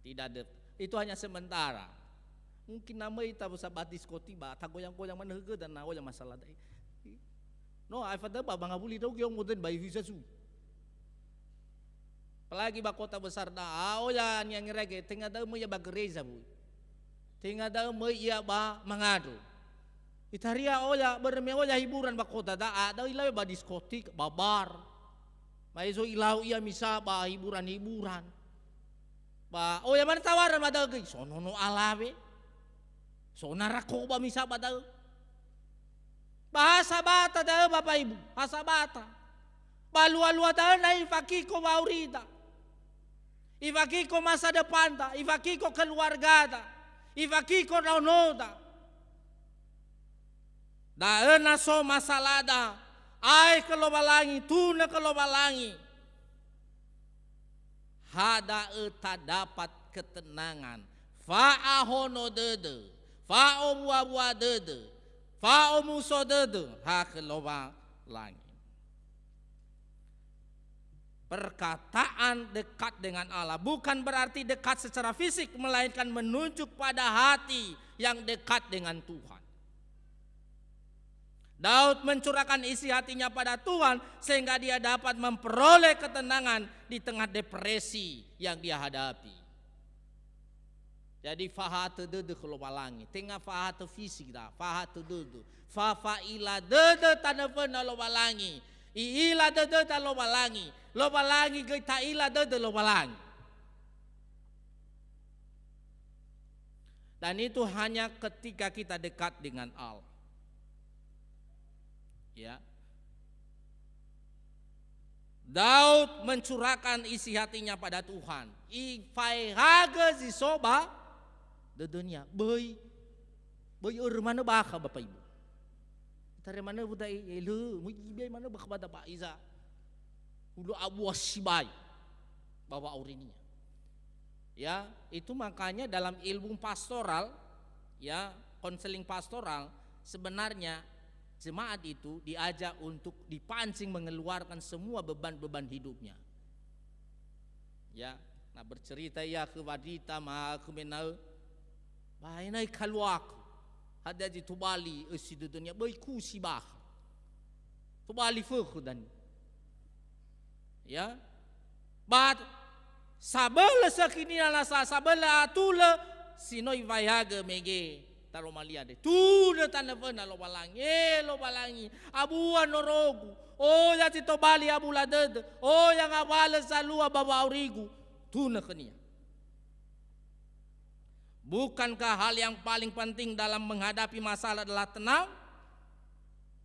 Tidak ada. Itu hanya sementara. Mungkin na möi ita ba diskoti ba, tagoyang-goyang manö hö göda na oya masalah da'i. No, aefa da'ö ba, ba ngawuli ndra'ugö modern ba Ihu Yesu. Apalagi ba kota besar da'a, oya niha ngerege, tenga da'ö möi ia ba gereja, Bu. Tenga da'ö möi ia ba mangandrö. Itaria oya, börö me oya hiburan ba kota da'a, da'ö ilaŵe ba diskotik, ba bar. Ba ezo ilau ia misa ba hiburan-hiburan. Ba oya manö tawaran ba da'ö göi, so nono alawe. So narakoba misa ba da'ö. Ba ha sabata da'ö, Bapak Ibu, ha sabata. Ba lua-lua da'ö na ifakiko wa'aurida. Ifakiko masa depanta, ifakiko keluargada, ifakiko ndraonoda. Da'ö na so masalada, ae khö Lowalangi, tunö khö Lowalangi. Ha da'ö tadapat ketenangan, fa'ahono dödö, fa'owua-wua dödö, fa'omuso dödö, ha khö Lowalangi. Perkataan dekat dengan Allah bukan berarti dekat secara fisik, melainkan menunjuk pada hati yang dekat dengan Tuhan. Daud mencurahkan isi hatinya pada Tuhan sehingga dia dapat memperoleh ketenangan di tengah depresi yang dia hadapi. Jadi, fahatö dödö khö Lowalangi, tenga fahatö fisik da, fahatö dödö, fa-, fa'ila dödö tanö föna Lowalangi, i'ila dödöda Lowalangi, Lowalangi göi ta'ila dödö Lowalangi. Dan itu hanya ketika kita dekat dengan Allah. Ya. Daud mencurahkan isi hatinya pada Tuhan. Ifaehagö zi so ba dödönia. Böi, böi örö manö bakha, Bapak Ibu. Tare manö buda elö, mugi biai manö bakha bada ba iza. Hulö abua sibai ba wa'aurinia. Ya, itu makanya dalam ilmu pastoral, ya, konseling pastoral, sebenarnya jemaat itu diajak untuk dipancing mengeluarkan semua beban-beban hidupnya. Ya, na bercerita ia khö wadrita ma khö mena'ö, ba ena'ö kaluaku. Hadia zi tobali ösi dödönia, böi kusi bakha. Tobali fökhö dania. Ya. Ba sabölö sökhinia nasa, sabölö atulö si no ifaehagö mege taroma li andre. Tunö tanö föna Lowalangi, e Lowalangi, abua norogu, oya zi tobali abula dödö, oya ngawalö zalua ba wa'aurigu, tunö khönia. Bukankah hal yang paling penting dalam menghadapi masalah adalah tenang?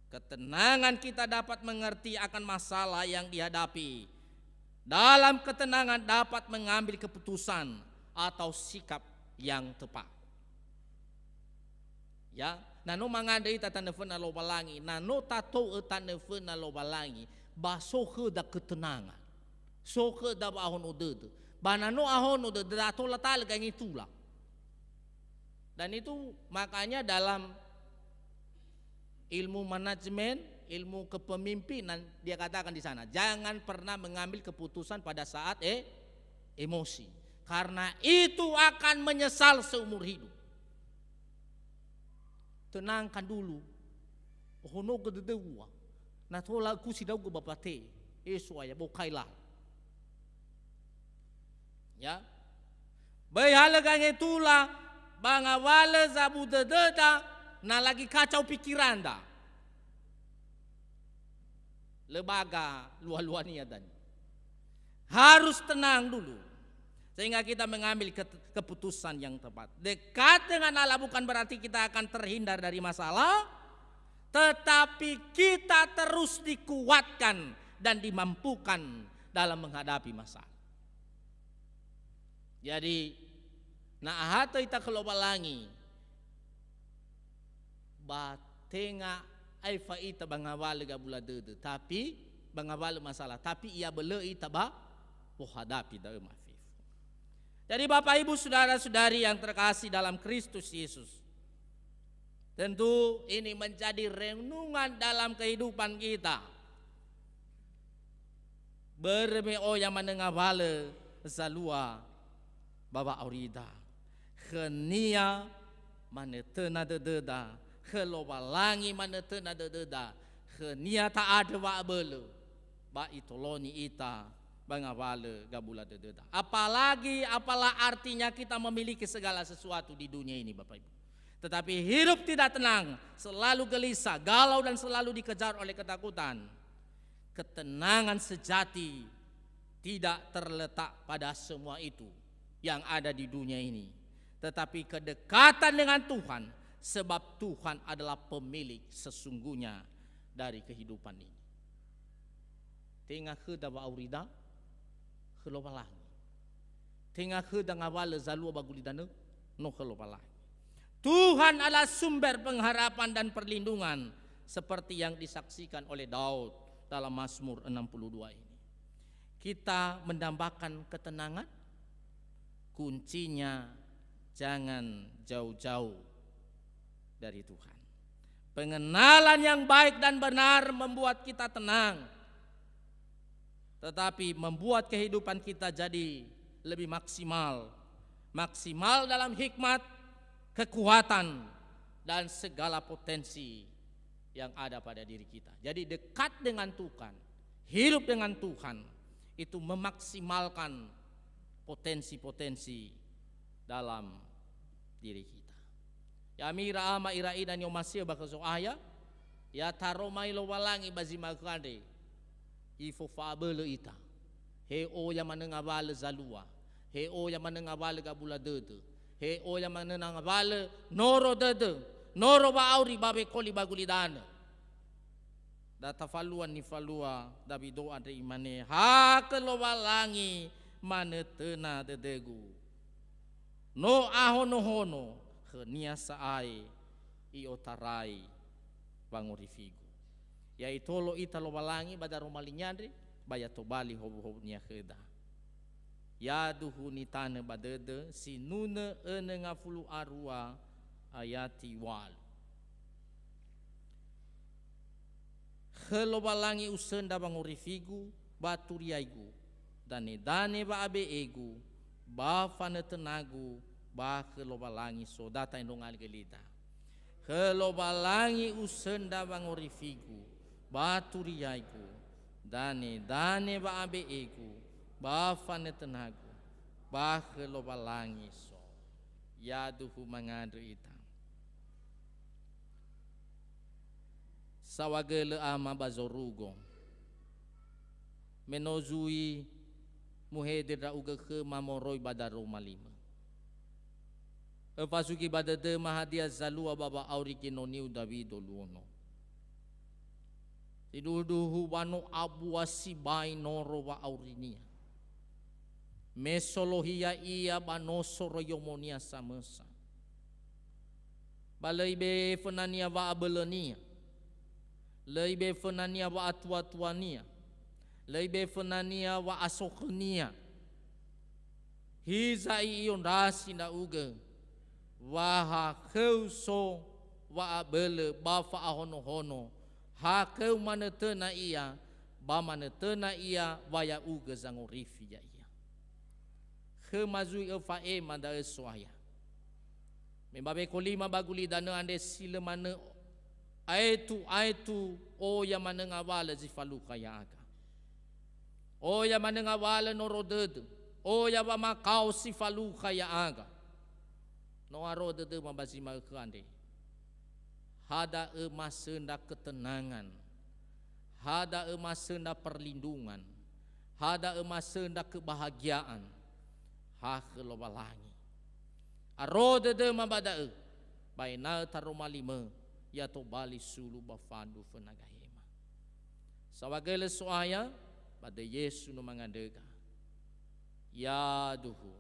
Ketenangan kita dapat mengerti akan masalah yang dihadapi. Dalam ketenangan dapat mengambil keputusan atau sikap yang tepat. Ya, na no mangandrö ita tanö föna Lowalangi, na no tatou'ö tanö föna Lowalangi, ba so khöda ketenangan, so khöda wa'ahono dödö. Ba na no ahono dödö, da tola talö gangetula. Dan itu makanya dalam ilmu manajemen, ilmu kepemimpinan, dia katakan di sana, jangan pernah mengambil keputusan pada saat e-, emosi. Karena itu akan menyesal seumur hidup. Tenangkan dulu. Honogö dödöu ua. Na tola kusi ndra'ugö ba pate. E So'aya, bokai lalö. Ya. Böi halö gangetula, ba ngawalö zabu dödöda, na lagi kacau pikiranda. Lö baga lua-luania dania. Harus tenang dulu. Sehingga kita mengambil ke-, keputusan yang tepat. Dekat dengan Allah bukan berarti kita akan terhindar dari masalah, tetapi kita terus dikuatkan dan dimampukan dalam menghadapi masalah. Jadi, na ahatö ita khö Lowalangi, ba tenga aefa ita ba ngawalö gabula dödö, tapi ba ngawalö masalah, tapi iabölö ita ba wohadapi da'ö mafifu. Jadi, Bapak Ibu, saudara-saudari yang terkasih dalam Kristus Yesus, tentu ini menjadi renungan dalam kehidupan kita. Börö me oya manö ngawalö zalua ba wa'aurida. Khönia manötöna dödöda, khö Lowalangi manötöna dödöda, khönia ta'andrö wa'abölö, ba itoloni ita ba ngawalö gabula dödöda. Apalagi, apalah artinya kita memiliki segala sesuatu di dunia ini, Bapak Ibu. Tetapi hidup tidak tenang, selalu gelisah, galau, dan selalu dikejar oleh ketakutan. Ketenangan sejati tidak terletak pada semua itu yang ada di dunia ini, tetapi kedekatan dengan Tuhan Sebab Tuhan adalah pemilik sesungguhnya dari kehidupan ini. Tenga khöda wa'aurida, khö Lowalangi. Tenga khöda ngawalö zalua ba gulidanö, no khö Lowalangi. Tuhan adalah sumber pengharapan dan perlindungan, seperti yang disaksikan oleh Daud dalam Mazmur enam puluh dua ini. Kita mendambakan ketenangan, kuncinya jangan jauh-jauh dari Tuhan. Pengenalan yang baik dan benar membuat kita tenang, tetapi membuat kehidupan kita jadi lebih maksimal. Maksimal dalam hikmat, kekuatan, dan segala potensi yang ada pada diri kita. Jadi, dekat dengan Tuhan, hidup dengan Tuhan, itu memaksimalkan potensi-potensi dalam diri kita. Ya'ami ira ama, ira ina ni'omasi'ö ba khö Zo'aya, ya taroma Lowalangi ba zi ma'ökhö andre, ifofa'abölö ita. He oya manö ngawalö zalua, he oya manö ngawalö gabula dödö, he oya manö ngawalö noro dödö, noro wa'auri ba wekoli ba gulidanö. Da tafalua nifalua Dawido andre, imane, "Ha khö Lowalangi manötöna dödögu. No ahonohono khö-Nia sa'ae i'otarai wangorifigu." Ya itolo ita Lowalangi ba daroma li-Nia andre, ba ya tobali howuhowu-Nia khöda. Yaduhu nitanö ba dödö, Sinunö önö ngafulu arua ayati walu. Khö Lowalangi usöndra wangorifigu ba turiaigu, danedane wa'abe'egu ba fanötönagu ba khö Lowalangi so. Da ta'endronga gölida. Khö Lowalangi usöndra wangorifigu ba turiaigu, danedane wa'abe'egu ba fanötönagu ba khö Lowalangi so. Yaduhu mangandrö ita. Saohagölö ama ba zorugo, me no zui muhede ndra'ugö khöma moroi ba daroma limö. Öfazugi ba dödöma hadia zalua ba wa'auri genoniu Dawido luo no. Sindruhuduhu wa no abua sibai noro wa'aurinia. Me solohi ya'ia ba no soroi omonia samösa. Ba lö ibe'e fönania wa'abölönia. Lö ibe'e fönania wa'atuatuania. Lö ibe'e fönania wa'asokhönia. Hiza i'iondrasi ndra'ugö, wa ha khöu so wa'abölö ba fa'ahonohono, ha khöu manötöna ia, ba manötöna ia wa ya'ugö zangorifi ya'ia. Khöma zui öfa'ema da'ö So'aya. Me ba weko lima ba gulidanö andre si lö manö aetu-aetu, oya manö ngawalö zi falukha ya'aga. Oya manö ngawalö noro dödö, oya wamakao si falukha ya'aga. No aro dödöma ba zi ma'ökhö andre. Ha da'ö masöndra ketenangan. Ha da'ö masöndra perlindungan. Ha da'ö masöndra kebahagiaan. Ha khö Lowalangi. Aro dödöma ba da'ö, ba ena'ö taroma limö, ya tobali sulu ba fandu föna gahema. Saohagölö So'aya, ba döi Yesu no mangandröga. Yaduhu.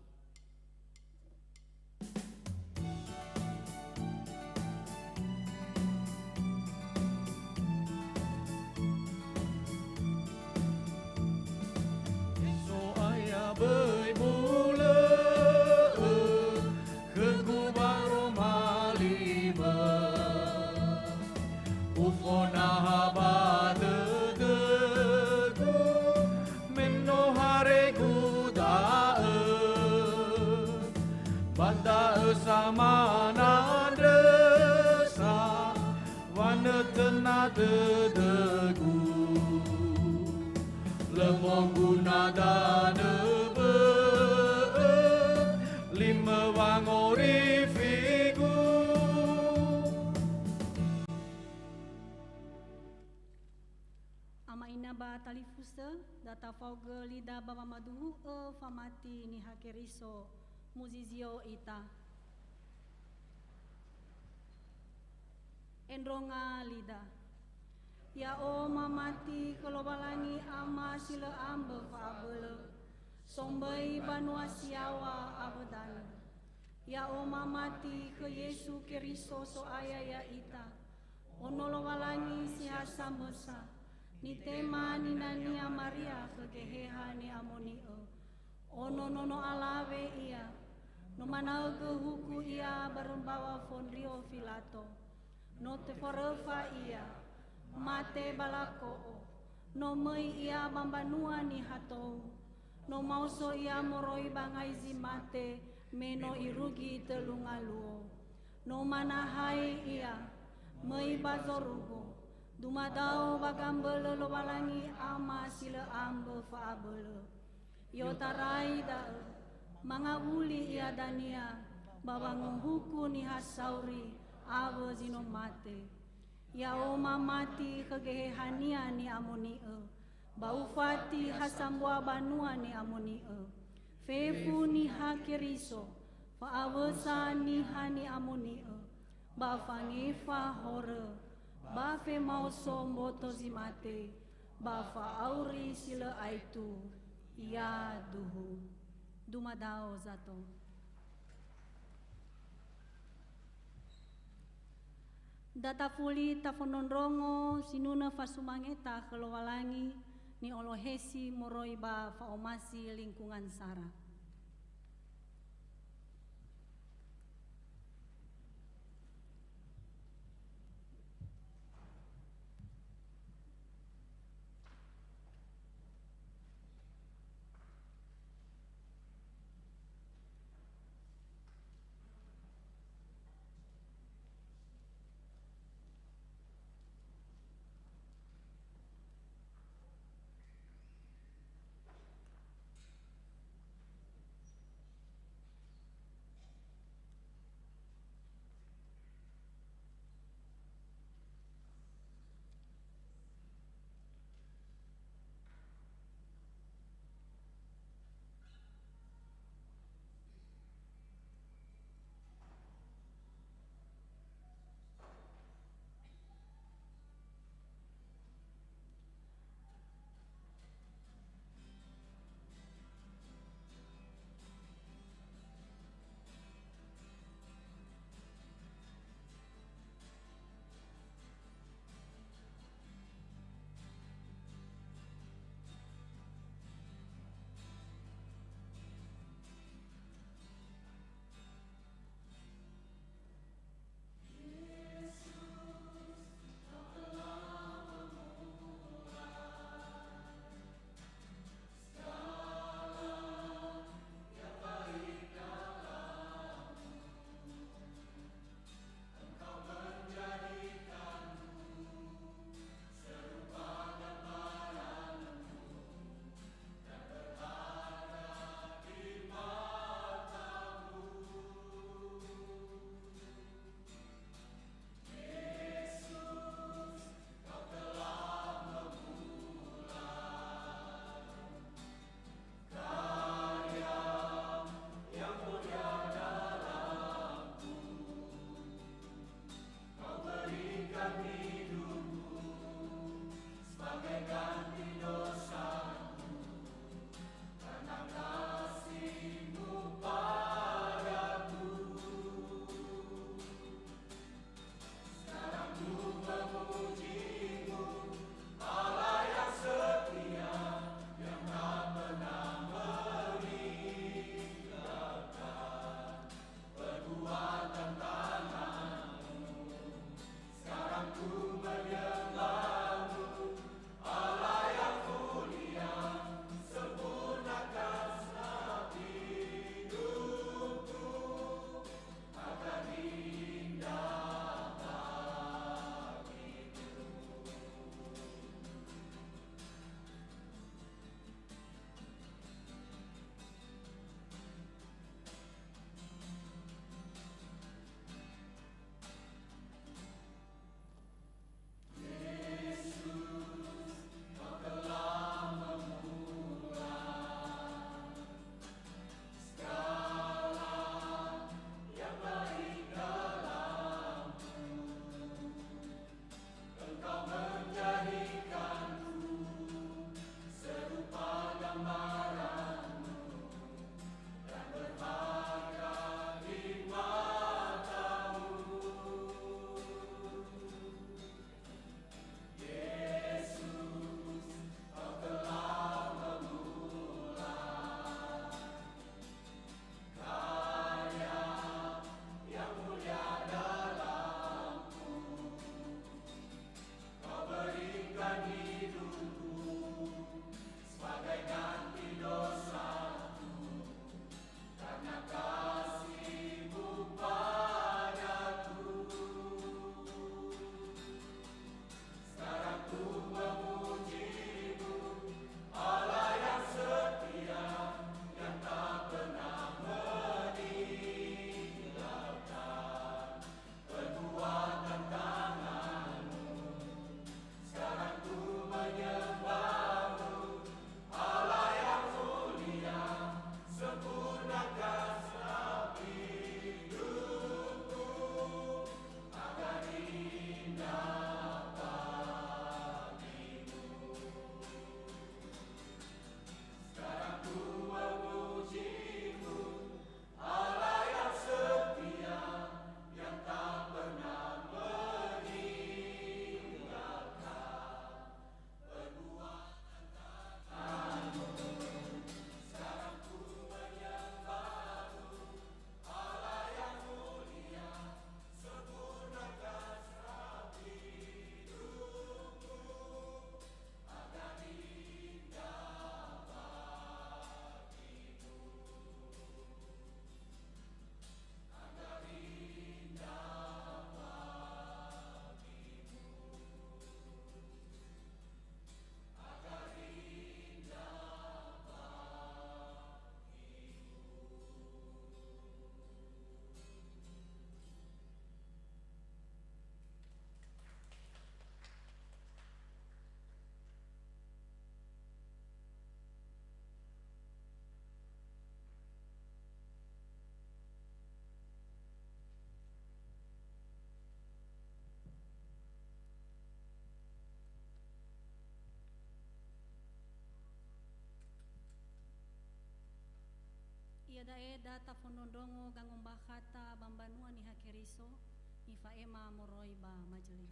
So'aya böi mulö'ö khögu waroma limö. Ufonaha ba dödögu, me no haregu da'ö. Ba da'ö samanandrösa, wanötöna dödögu. Lö moguna danö bö'ö, limö wangorifigu. Ama ina ba talifusö, da tafaogö lida ba wamaduhu'ö famati Niha Keriso, muzizio ita. Endronga lida. Ya'o mamati khö Lowalangi Ama si lö ambö fa'abölö, somböi banua si yaŵa awö danö. Ya'o mamati khö Yesu Keriso So'aya ya'ita, Ono Lowalangi si ha samösa, nitema ninania Maria khö Geheha Ni'amoni'ö. Ono nono alawe ia, no manaögö huku ia barö mbaŵa fondrio Filato. No tefaröfa ia, mate ba lako'o. No möi ia ba mbanua niha tou. No maoso ia moroi ba ngai zi mate, me no irugi tölu ngaluo. No manahai ia, möi ba zorugo. Dumadao ba gambölö Lowalangi Ama si lö ambö fa'abölö. I'otarai da'ö, mangawuli ia dania ba wangohuku niha sauri awö zi no mate. Ya'o mamati khö Gehehania Ni'amoni'ö, ba ufati ha sambua banua Ni'amoni'ö. Fefu Niha Keriso, fa'awösa Niha Ni'amoni'ö, ba fangefa horö, ba femaoso mboto zi mate, ba fa'auri si lö aetu. Yaduhu. Dumadao zato. Da tafuli tafondrondrongo sinunö fasumangeta khö Lowalangi, ni'olohesi moroi ba fa'omasi lingkungan sara. Iada'e da tafondrondrongo gangombakhata ba mbanua Niha Keriso, nifa'ema moroi ba majelis.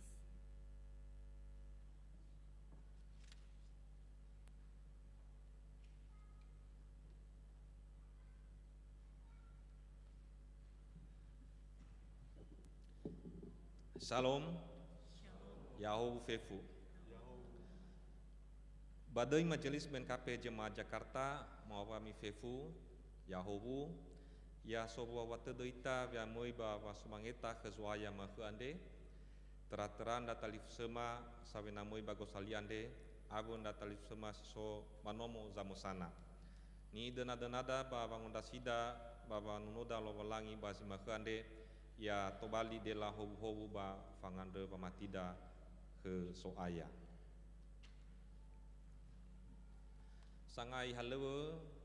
Shalom. Ya'ahowu fefu. Ba döi Majelis B N K P Jemaat Jakarta, ma'owami fefu, ya'ahowu, ya sowua-wua tödö ita we'amöi ba wasomangeta khö Zo'aya ma'ökhö andre, töra-töra ndra talifusöma sawena möi ba gosali andre, awö ndra talifusöma si so ba nomo zamösana. Nidöna-dönada ba wangondrasida ba wanunoda Lowalangi ba zi ma'ökhö andre, ya tobali dela howu-howu ba fangandrö wamatida khö So'aya. Sangai halöŵö,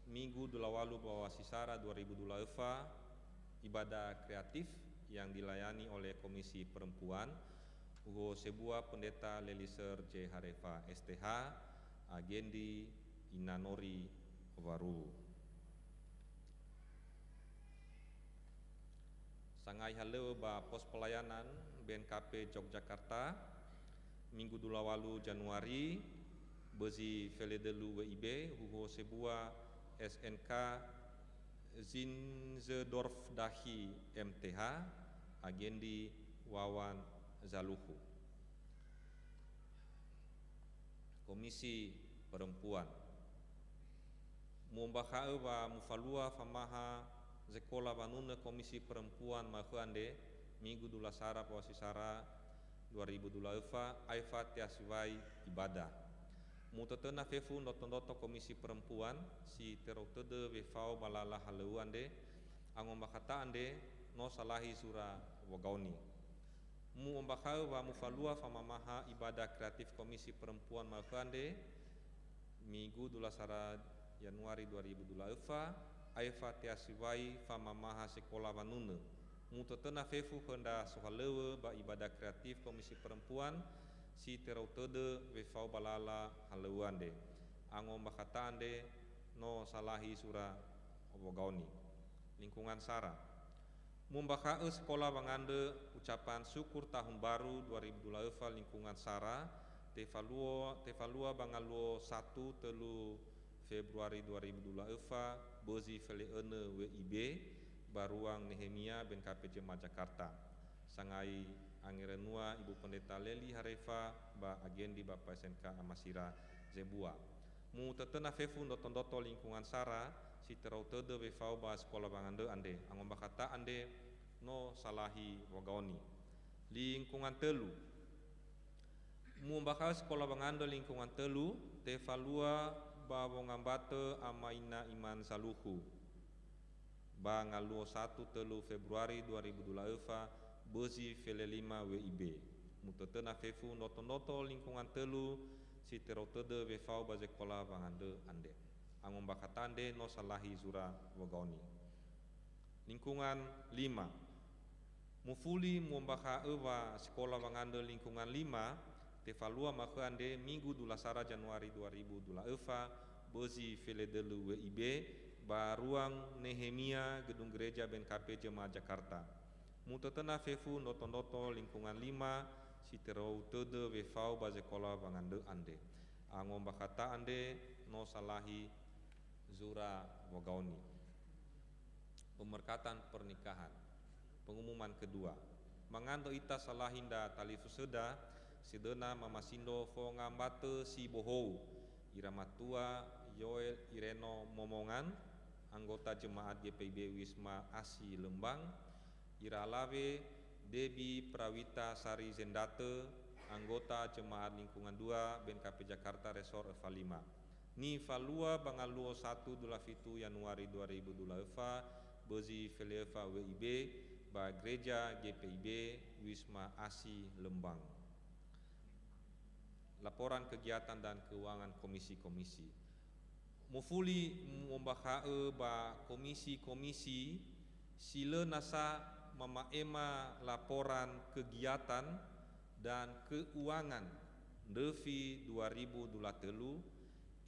Minggu dua walu ba wasi sara dua ribu dua öfa, ibadah kreatif yang dilayani oleh Komisi Perempuan, uho sebua Pendeta Leliser J Harefa S T H, agendi Inanori Waru. Sangai halöŵö ba pos pelayanan B N K P Yogyakarta, Minggu dua walu Januari, bözi feledölu W I B, huho sebua S N K Zinzendorf Dahi M T H, agendi Wawan Zaluhu. Komisi Perempuan. Mu'ombakha'ö wa mufalua famaha sekola wanunö Komisi Perempuan ma'ökhö andre, Minggu dua sara ba wasi sara dua ribu dua öfa, aefa te'a siwai ibadah. Mutötöna fefu ndroto-ndroto Komisi Perempuan, si terou tödö wefao ba lala halöŵö andre, angombakhata andre no salahi zura wogaoni. Mu'ombakha'ö wa mufalua famamaha ibadah kreatif Komisi Perempuan ma'ökhö andre, Minggu dua sara Januari dua ribu dua öfa, aefa te'a siwai famamaha sekola wanunö. Mutötöna fefu khö ndra sohalöŵö ba ibadah kreatif Komisi Perempuan si terou tödö wefao ba lala halöŵö andre. Angombakhata andre no salahi zura wogaoni. Lingkungan sara. Mu'ombakha'ö sekola wangandrö ucapan syukur tahun baru dua ribu dua öfa lingkungan sara, tefaluo-, tefalua ba ngaluo satu tölu Februari dua ribu dua öfa, bözi fele'önö W I B, ba ruang Nehemia B N K P Jemaat Jakarta. Sangai angerönua Ibu Pendeta Leli Harefa ba agendi Bapa S N K Amasira zebua. Mutötöna fefu ndroto-ndroto lingkungan sara, si terou tödö wefao ba sekola wangandrö andre, angombakhata andre no salahi wogaoni. Lingkungan tölu. Mu'ombakha'ö sekola wangandrö lingkungan tölu, tefalua ba wongambatö Ama Ina Iman Zaluhu. Ba ngaluo satu tölu Februari dua ribu dua öfa, bözi felelima W I B. Mutötöna fefu ndroto-ndroto lingkungan tölu si terou tödö wefao ba sekola wangandrö andre. Angombakhata andre no salahi zura wogaoni. Lingkungan lima. Mufuli mu'ombakha'ö wa sekola wangandrö lingkungan lima, tefalua ma'ökhö andre Minggu dua sara Januari dua ribu dua öfa, bözi feledölu W I B, ba ruang Nehemia Gedung Gereja B N K P Jemaat Jakarta. Mutötöna fefu ndroto-ndroto lingkungan lima si terou tödö wefao ba sekola wangandrö andre. Angombakhata andre no salahi zura wogaoni. Pemberkatan pernikahan. Pengumuman kedua. Mangandrö ita salahi ndra talifusöda, sedöna mamasindro fongambatö si bohou, ira matua Yoel Ireno Momongan, anggota jemaat G P I B Wisma Asi Lembang, ira alawe Debi Prawita Sari Zendatö, anggota jemaat lingkungan dua B N K P Jakarta Resor Öfa Lima. Nifalua ba ngaluo satu dua fitu Yanuari dua ribu dua öfa, bözi fele'öfa W I B ba Gereja G P I B Wisma Asi Lembang. Laporan kegiatan dan keuangan komisi-komisi. Mufuli mu'ombakha'ö ba komisi-komisi si lö nasa mama'ema laporan kegiatan dan keuangan ndröfi dua ribu dua tölu,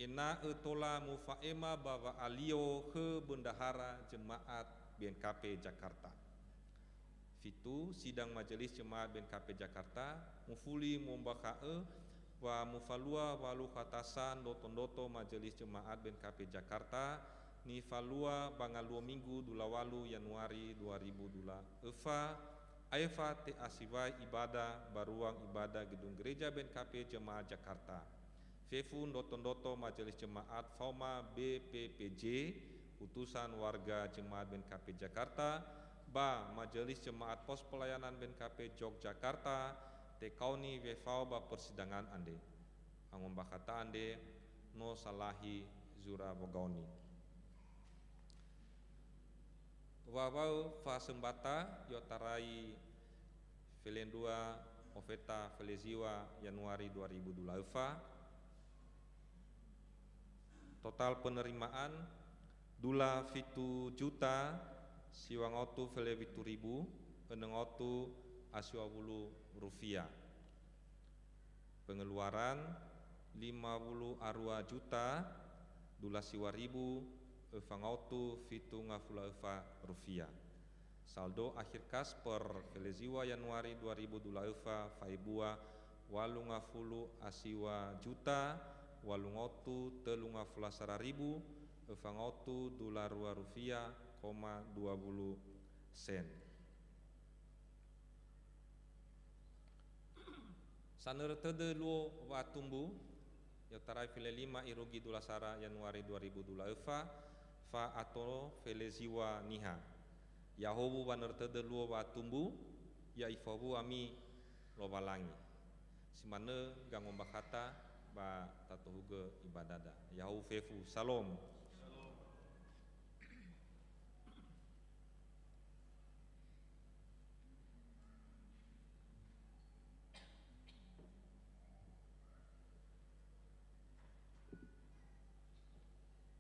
ena'ö tola mufa'ema ba wa'alio khö bendahara jemaat B N K P Jakarta. Fitu, sidang Majelis Jemaat B N K P Jakarta, mufuli mu'ombakha'ö wa mufalua walu khatasan ndoto-ndoto Majelis Jemaat B N K P Jakarta, nifalua ba ngaluo Minggu dula walu Yanuari dua ribu dua puluh dua, aefa te'asiwai ibada ba ruang ibada Gedung Gereja B N K P Jemaat Jakarta. Fefu ndoto-ndoto Majelis Jemaat faoma B P P J, Utusan Warga Jemaat B N K P Jakarta, ba Majelis Jemaat Pos Pelayanan B N K P Yogyakarta, tekaoni wefao ba persidangan andre. Angombakhata andre no salahi zura wogaoni. Wawau fasembata i'otarai felendrua ofeta feleziwa Yanuari dua ribu dua puluh dua. Total penerimaan dula fitu juta siwa ngaotu fele fitu ribu eneng ngaotu a siwa wulu rufiah. Pengeluaran lima wulu arua juta dula siwa ribu öfa ngaotu fitu ngafulu öfa rufiah. Saldo akhir kas per feleziwa Yanuari dua ribu dua puluh öfa faebua walu ngafulu a siwa juta walu ngaotu tölu ngafulu a sara ribu öfa ngaotu dula rua rufiah koma dua wulu sen. Sanörö tödö luo wa'atumbu, i'otarai fele lima irugi dula sara Yanuari dua ribu dua puluh öfa, fa'ato feleziwa niha. Ya'ahowu wanörö tödö luo wa'atumbu, ya ifowu ami Lowalangi. Si manö gangombakhata ba tatohugö ibadada. Ya'ahowu fefu. Salom.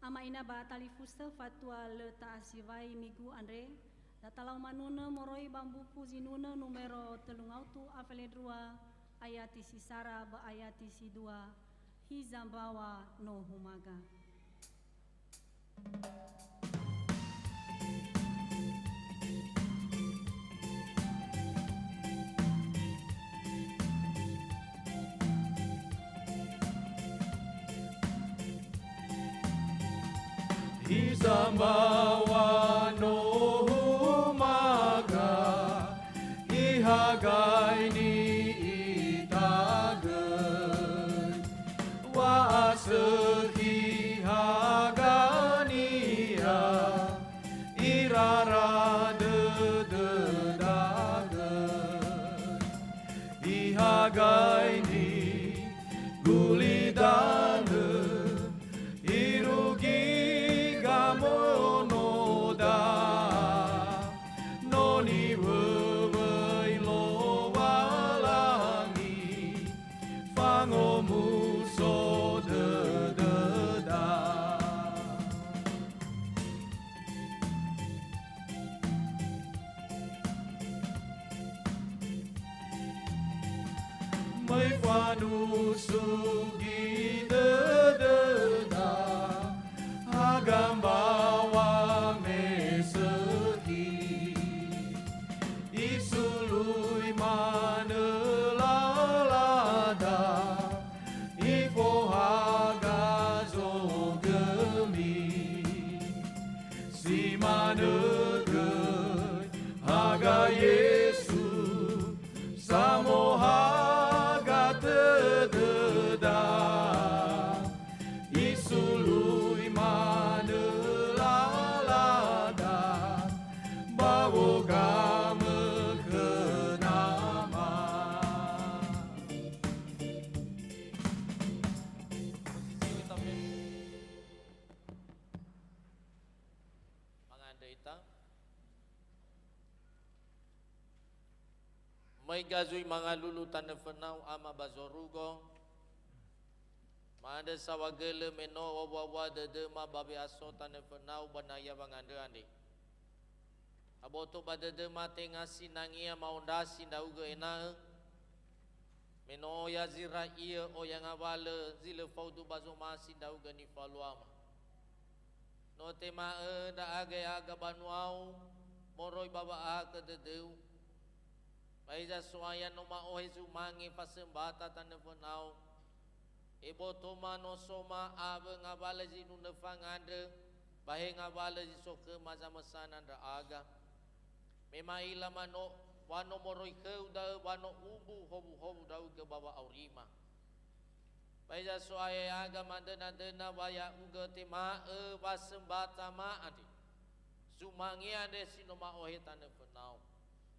Ama ina ba talifusö fatua lö ta'asiwai Migu andre, datalau manunö moroi ba mbuku Zinunö numero tölu ngaotu a felendrua, ayati si sara ba ayati si dua, hiza mbawa no humaga. Hiza mbawa no humaga, ihagai ni'itagö. Wa'asökhi hagania irara dödöda gö. Ihagai ni gulidanö irugi gamonoda. No niwöwöi Lowalangi, fangomuso dödöda. Möi fanusugi dödöda, haga mbawa me sökhi. Isului manö lalada, ifohaga zogömi. Si manö göi haga Yesu, samohaga tödöda. Isului manö lalada ba wogamö khö Nama. Mangandrö ita. Möi gazui mangalulu tanö fönau Ama ba zorugo. Ma'andrö saohagölö me no owua-wua dödöma ba we'aso tanö fönau ba nahia wangandrö andre. Aboto ba dödöma tenga sinangea ma'ondrasi ndra'ugö ena'ö Me no oya zira'iö oya ngawalö zi lö faudu ba zomasi ndra'ugö nifaluama. No tema'ö ndra'aga ya'aga banuau moroi ba wa'ahakhö dödöu. Ba hiza So'aya no ma'ohe zumange fasömbata tanö fönau. Ebotoma no soma awö ngawalö zinunö fangandrö, ba he ngawalö zi so khöma zamösana ndra'aga. Me ma'ila ma no, wa no moroi khöu da'ö wa no umbu howuhowu ndra'ugö ba wa'aurima. Ba hiza So'aya ya'aga mandöna-döna wa ya'ugö tema'ö wasömbata ma andre. Zumange andre si no ma'ohe tanö fönau.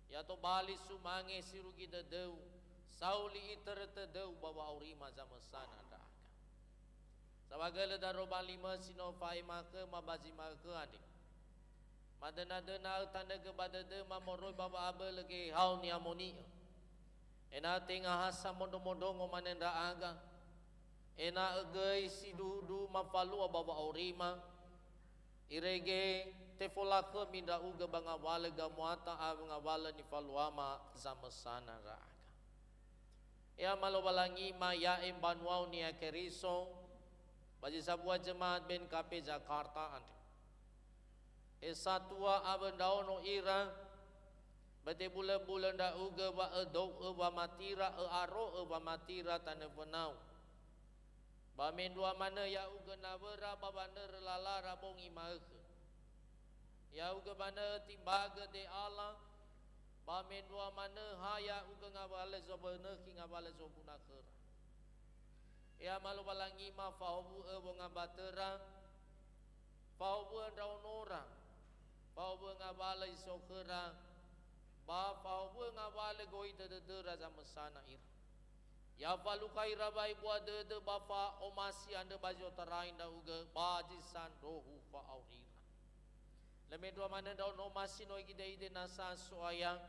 Ya tobali sumange si rugi dödöu, sauli itörö tödöu ba wa'aurima zamösana ndra'aga. Saohagölö daroma limö si no fa'ema khöma ba zi ma'ökhö andre. Madöna-döna'ö tanögö ba dödöma moroi ba wa'abölö Geheha Ni'amoni'ö. Ena'ö tenga ha samondro-mondrongo manö ndra'aga, ena'ö göi sindruhundruhu mafalua ba wa'aurima, irege tefolakhömi ndra'ugö ba ngawalö gamuata awö ngawalö nifaluama zamösana ndra'aga. E Ama Lowalangima, ya'e mbanuau Niha Keriso, ba zi sambua jemaat B N K P Jakarta andre. He satua awö ndraono ira, ba tebulö-bulö ndra'ugö wa ödou'ö wamatira, ö'aro'ö wamatira tanö fönau. Ba mendrua manö ya'ugö nawöra ba wanörö lalara bongi ma'ökhö. Ya'ugö manö timbagö de'ala, ba mendrua manö ha ya'ugö ngawalö zobönökhi ngawalö zoguna khöra. E Ama Lowalangima, fahowu'ö wongambatöra, fahowu'ö ndraonora, fahowu'ö ngawalö zi so khöra, ba fahowu'ö ngawalö gohitö dödöra zamösana ira. Ya falukha ira wa'ebua dödö ba fa'omasi andrö ba zi otarai ndra'ugö ba zi sandrohu fa'aurira. Lö mendrua manö ndraono ma si no igide-ide nasa So'aya,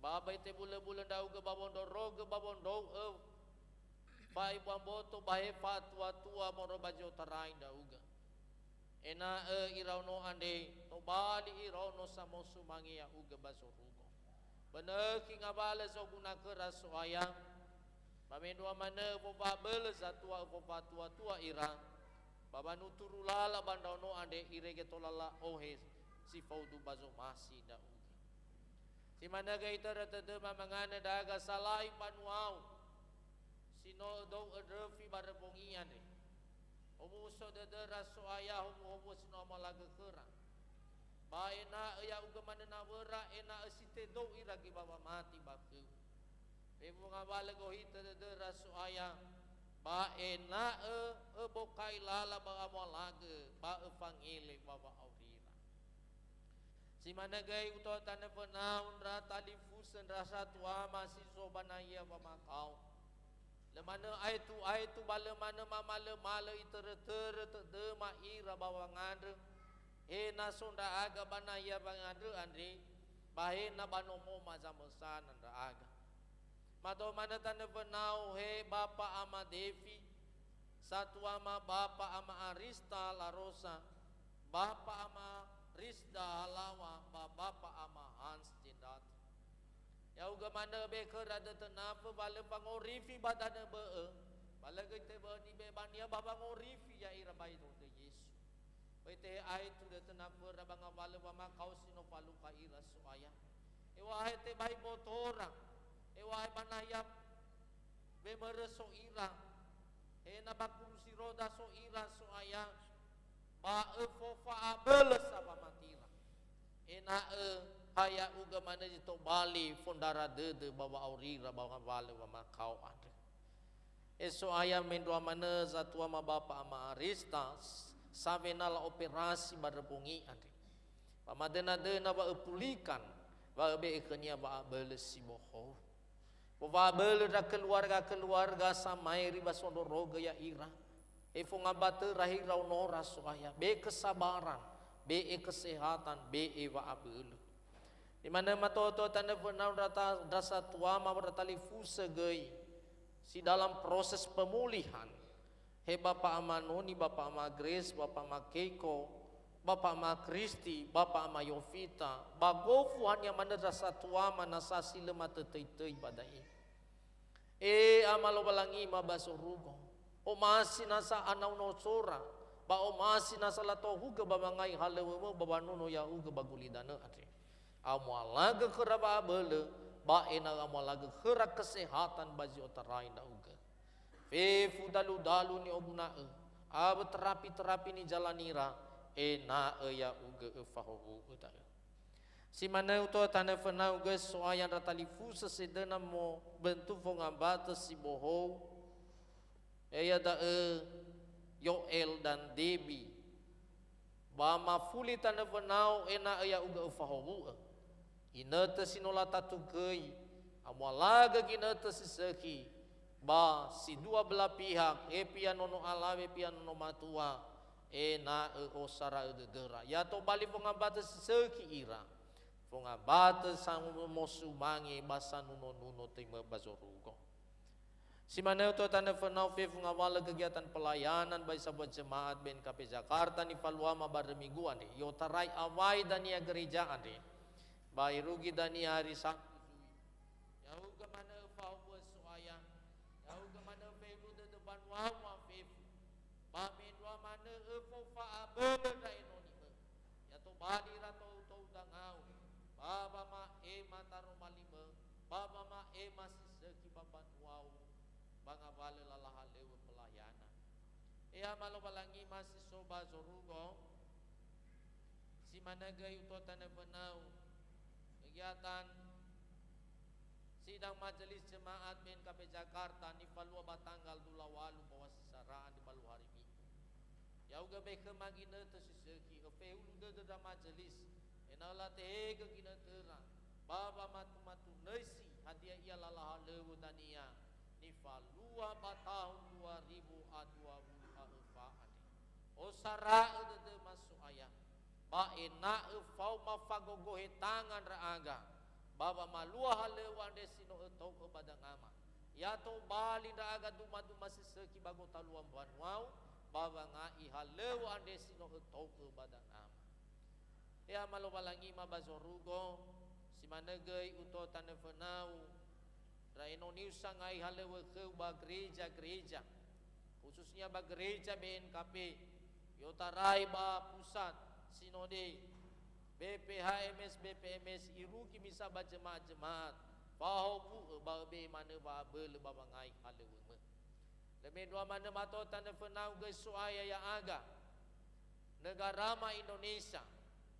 ba ba itebulö-bulö ndra'ugö ba wondrorogö ba wondrou'ö fa'ebua mboto ba he fa'atua-tua moroi ba zi otarai ndra'ugö. Ena'ö iraono andre, tobali iraono samosumange ya'ugö ba zorugo. Bönökhi ngawalö zoguna khöra So'aya, ba mendrua manö wofa'abölö zatua öfo fatua-tua ira, ba wanuturu lala ba ndraono andre irege tola la'ohe si faudu ba zomasi ndra'ugö. Si manö göi itörö tödöma manganö ndra'aga salai mbanuau, si no ödou öndröfi barö bongi andre. Omuso dödöra So'aya howuhowu si no amalagö khöra. Ba ena'ö ya'ugö manö nawöra, ena'ö si tedou ira göi ba wamati ba khöu. Fefu ngawalö gohitö dödöra So'aya, ba ena'ö öbokai lala ba amalagö, ba öfangele ba wa'aurira. Si manö göi uto'ö tanö fönau ndra talifusö ndra satuama si so ba nahia wamakao. Lö manö aetu-aetu ba lö manö mamalö-malö itörö-törö tödöma ira ba wangandrö, he na so ndra'aga ba nahia wangandrö andre, ba he na ba nomoma zamösana ndra'aga. Mato manö tanö fönau, he Bapa Ama Devi, satuama Bapa Ama Arista Larosa, Bapa Ama Risda Halawa, ba Bapa Ama Hans Jendrati. Ya'ugö manö be khöra dötönafö wa lö fangorifi ba danö bö'ö, ba lö göi tebö'ö nibebania ba wangorifi ya'ira ba Yesu. Ba itehe aetu dötönaföra ba ngawalö wamakao si no falukha ira So'aya. Ewahe tebai botora, ewahe ba nahia wemörö so ira, he na ba kurusi roda so ira So'aya, ba öfofa'abölö sa wamatira. Ena'ö ha ya'ugö manö zi tobali fondara dödö ba wa'aurira ba ngawalö wamakao andrö. E So'aya, mendrua manö zatuama Bapa Ama Arista, s-, sawe na la'operasi ba ndrö bongi andre. Ba madöna-döna wa öpulikan, wa öbe'e khönia wa'abölö si bohou. Wa'abölö ndra keluarga-keluarga samaeri wa sondrorogö ya'ira. He fongambatöra he iraonora So'aya, be'e kesabaran, be'e kesehatan, be'e wa'abölö. Di manö matoto tanö fönau ndra ta-, ndra satuama wa ndra talifusö göi, si dalam proses pemulihan. He Bapa Ama Noni, Bapa Ama Grace, Bapa Ama Keiko, Bapa Ama Kristi, Bapa Ama Yovita, ba gofu hania manö ndra satuama nasa si lö matötöi-töi ba da'e. E Ama Lowalangima ba zorugo, omasi nasa anau nosora, ba omasi nasa latohugö ba wangai halöŵömö ba wanuno ya'ugö ba gulidanö andre. Amualagö khöra wa'abölö, ba ena'ö amualagö khöra kesehatan ba zi otarai ndra'ugö. Fefu dalu-dalu ni'oguna'ö, awö terapi-terapi nijalanira, ena'ö ya'ugö öfahowu'ö da'ö. Si manö uto'ö tanö fönau göi So'aya ndra talifusö sedöna mo-, böntu fongambatö si bohou, ya'ia da'ö Yoel dan Debi. Ba mafuli tanö fönau ena'ö ya'ugö öfahowu'ö. Ginötö si no latatu göi, amualagö ginötö si sökhi, ba si dua belah pihak, e pia nono alawe pia nono matua, ena'ö osara'ö dödöra. Ya tobali fongambatö si sökhi ira. Fongambatö samosumange ba sanuno-nuno töimö ba zorugo. Si manö uto'ö tanö fönau fefu ngawalö kegiatan pelayanan ba zi sambua jemaat B N K P Jakarta nifaluama ba hari Minggu andre, i'otarai awai dania gereja andre, ba irugi dania hari Sabtu zui. Ya'ugö manö öfahowu'ö So'aya, ya'ugö manö fefu dödö banua-Mu fefu. Ba mendrua manö öfofa'abölö ndra enoni-Mö. Ya tobali ira tou-tou dangau, ba wama'ema taroma li-Mö, ba wama'ema si sökhi ba mbanua-U, ba ngawalö lala halöŵö pelayanan. E Ama Lowalangima si so ba zorugo, si manö göi uto'ö tanö fönau, kegiatan sidang majelis jemaat B N K P Jakarta nifalua ba tanggal dua puluh walu ba wasi sara andre ba luo hari Minggu. Ya'ugö be khöma ginötö si sökhi, öfehulu dödö ndra majelis, ena'ö latehegö ginötöra, ba wamatu-matunöisi hadia ia lala halöŵö dania nifalua ba tahun dua ribu a dua wulu a öfa andre. Osara'ö dödöma So'aya, ba ena'ö faoma fagogohe tanga ndra'aga, ba wamalua halöŵö andre si no ötou'ö ba dangama. Ya tobali ndra'aga duma-duma si sökhi ba gotalua mbanua-U, ba wanga'i halöŵö andre si no ötou'ö ba dangama. E Ama Lowalangima ba zorugo, si manö göi uto'ö tanö fönau, ndra enoni-U sangai halöŵö khö-U ba gereja-gereja, khususnya ba gereja B N K P, i'otarai ba pusat, sinode, B P H M S, B P M S, irugi misa ba jemaat-jemaat, fahowu'ö ba öbe'e manö wa'abölö ba wangai halöŵömö. Lö mendrua manö mato tanö fönau göi So'aya ya'aga, negarama Indonesia,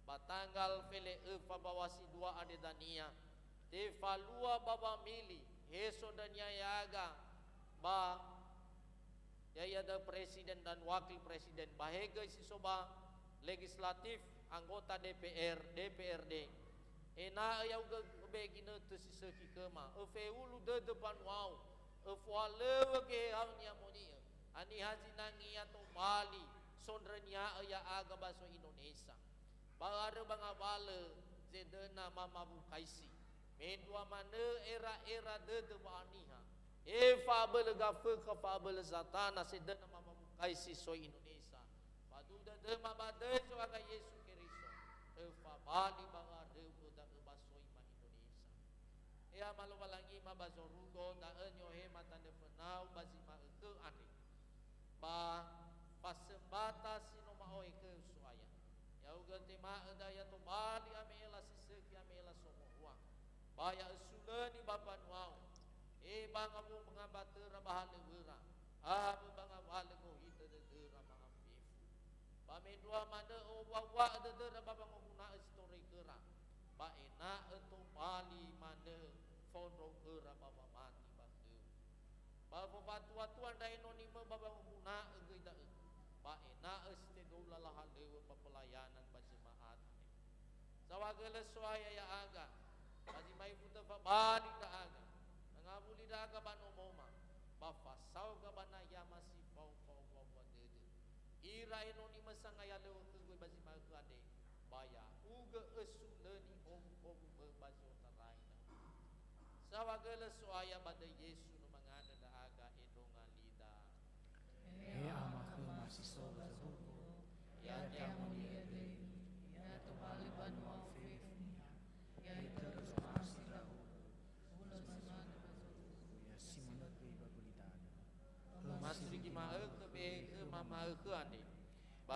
ba tanggal fele öfa ba wasi dua andre dania, tefalua ba wamili, he so ndrönia ya'aga, ba ya'ia da'ö presiden dan wakil presiden, ba he göi si so ba legislatif, anggota D P R, D P R D. Ena'ö ya'ugö öbe'e ginötö si sökhi khöma, öfehulu dödö mbanua-U, öfohalöŵö geheha-U ni'amoni'ö, haniha zinangea tobali sondrönia'ö ya'aga ba so Indonesia. Ba öarö ba ngawalö zedöna mamawukaisi. Mendrua manö era-era dödö wa'aniha. E fa'abölö gafökha, fa'abölö Satana sedöna mamawukaisi soi Indonesia. Faduhu dödöma ba döi Zo'aga Yesu Keriso. Öfabali ba öaröu da'ö ba soi ma Indonesia. E Ama Lowalangima ba zorugo, da'ö ni'ohema tanö fönau ba zi ma'ökhö andre. Ba fasömbata si no ma'ohe khö-U So'aya. Ya'ugö tema'ö da'ö ya tobali ame'ela si sökhi ame'ela somohua. Ba ya ösulöni ba mbanua-U. E ba ngawu-, ngambatöra ba halöŵöra. Awö ba ngawalö gohitö dödöra ma'afefu. Ba mendrua manö owua-wua'ö dödöra ba wangoguna'ö si toröi khöra. Ba ena'ö tobali manö fondrou khöra ba wamati ba khö-U. Ba fofatua-tua ndra enoni-Mö ba wangoguna'ö göi da'ö, ba ena'ö si tedou lala halöŵö ba pelayanan ba jemaat andre. Saohagölö So'aya ya'aga, ba zi ma'ifu töfabali ndra'aga, na ngawuli ndra'aga ba nomoma, ba fasaoga ba naiama si fao fa'owua-wua dödö. Ira enoni-Mö sangai halöŵö khö-Gu ba zi ma'ökhö andre, ba ya'ugö ösulöni owu-owumö ba zi otarai ndra'ugö. Saohagölö So'aya ba döi Yesu no mangandrö ndra'aga endronga lida. He Ama khöma si so ba zorugo, ya te'amoni'ö döi-Mu, ya tobali banua-U fefu niha, ya itörö zomasi ndra'ugö, hulö si manö ba zorugo, ya si manö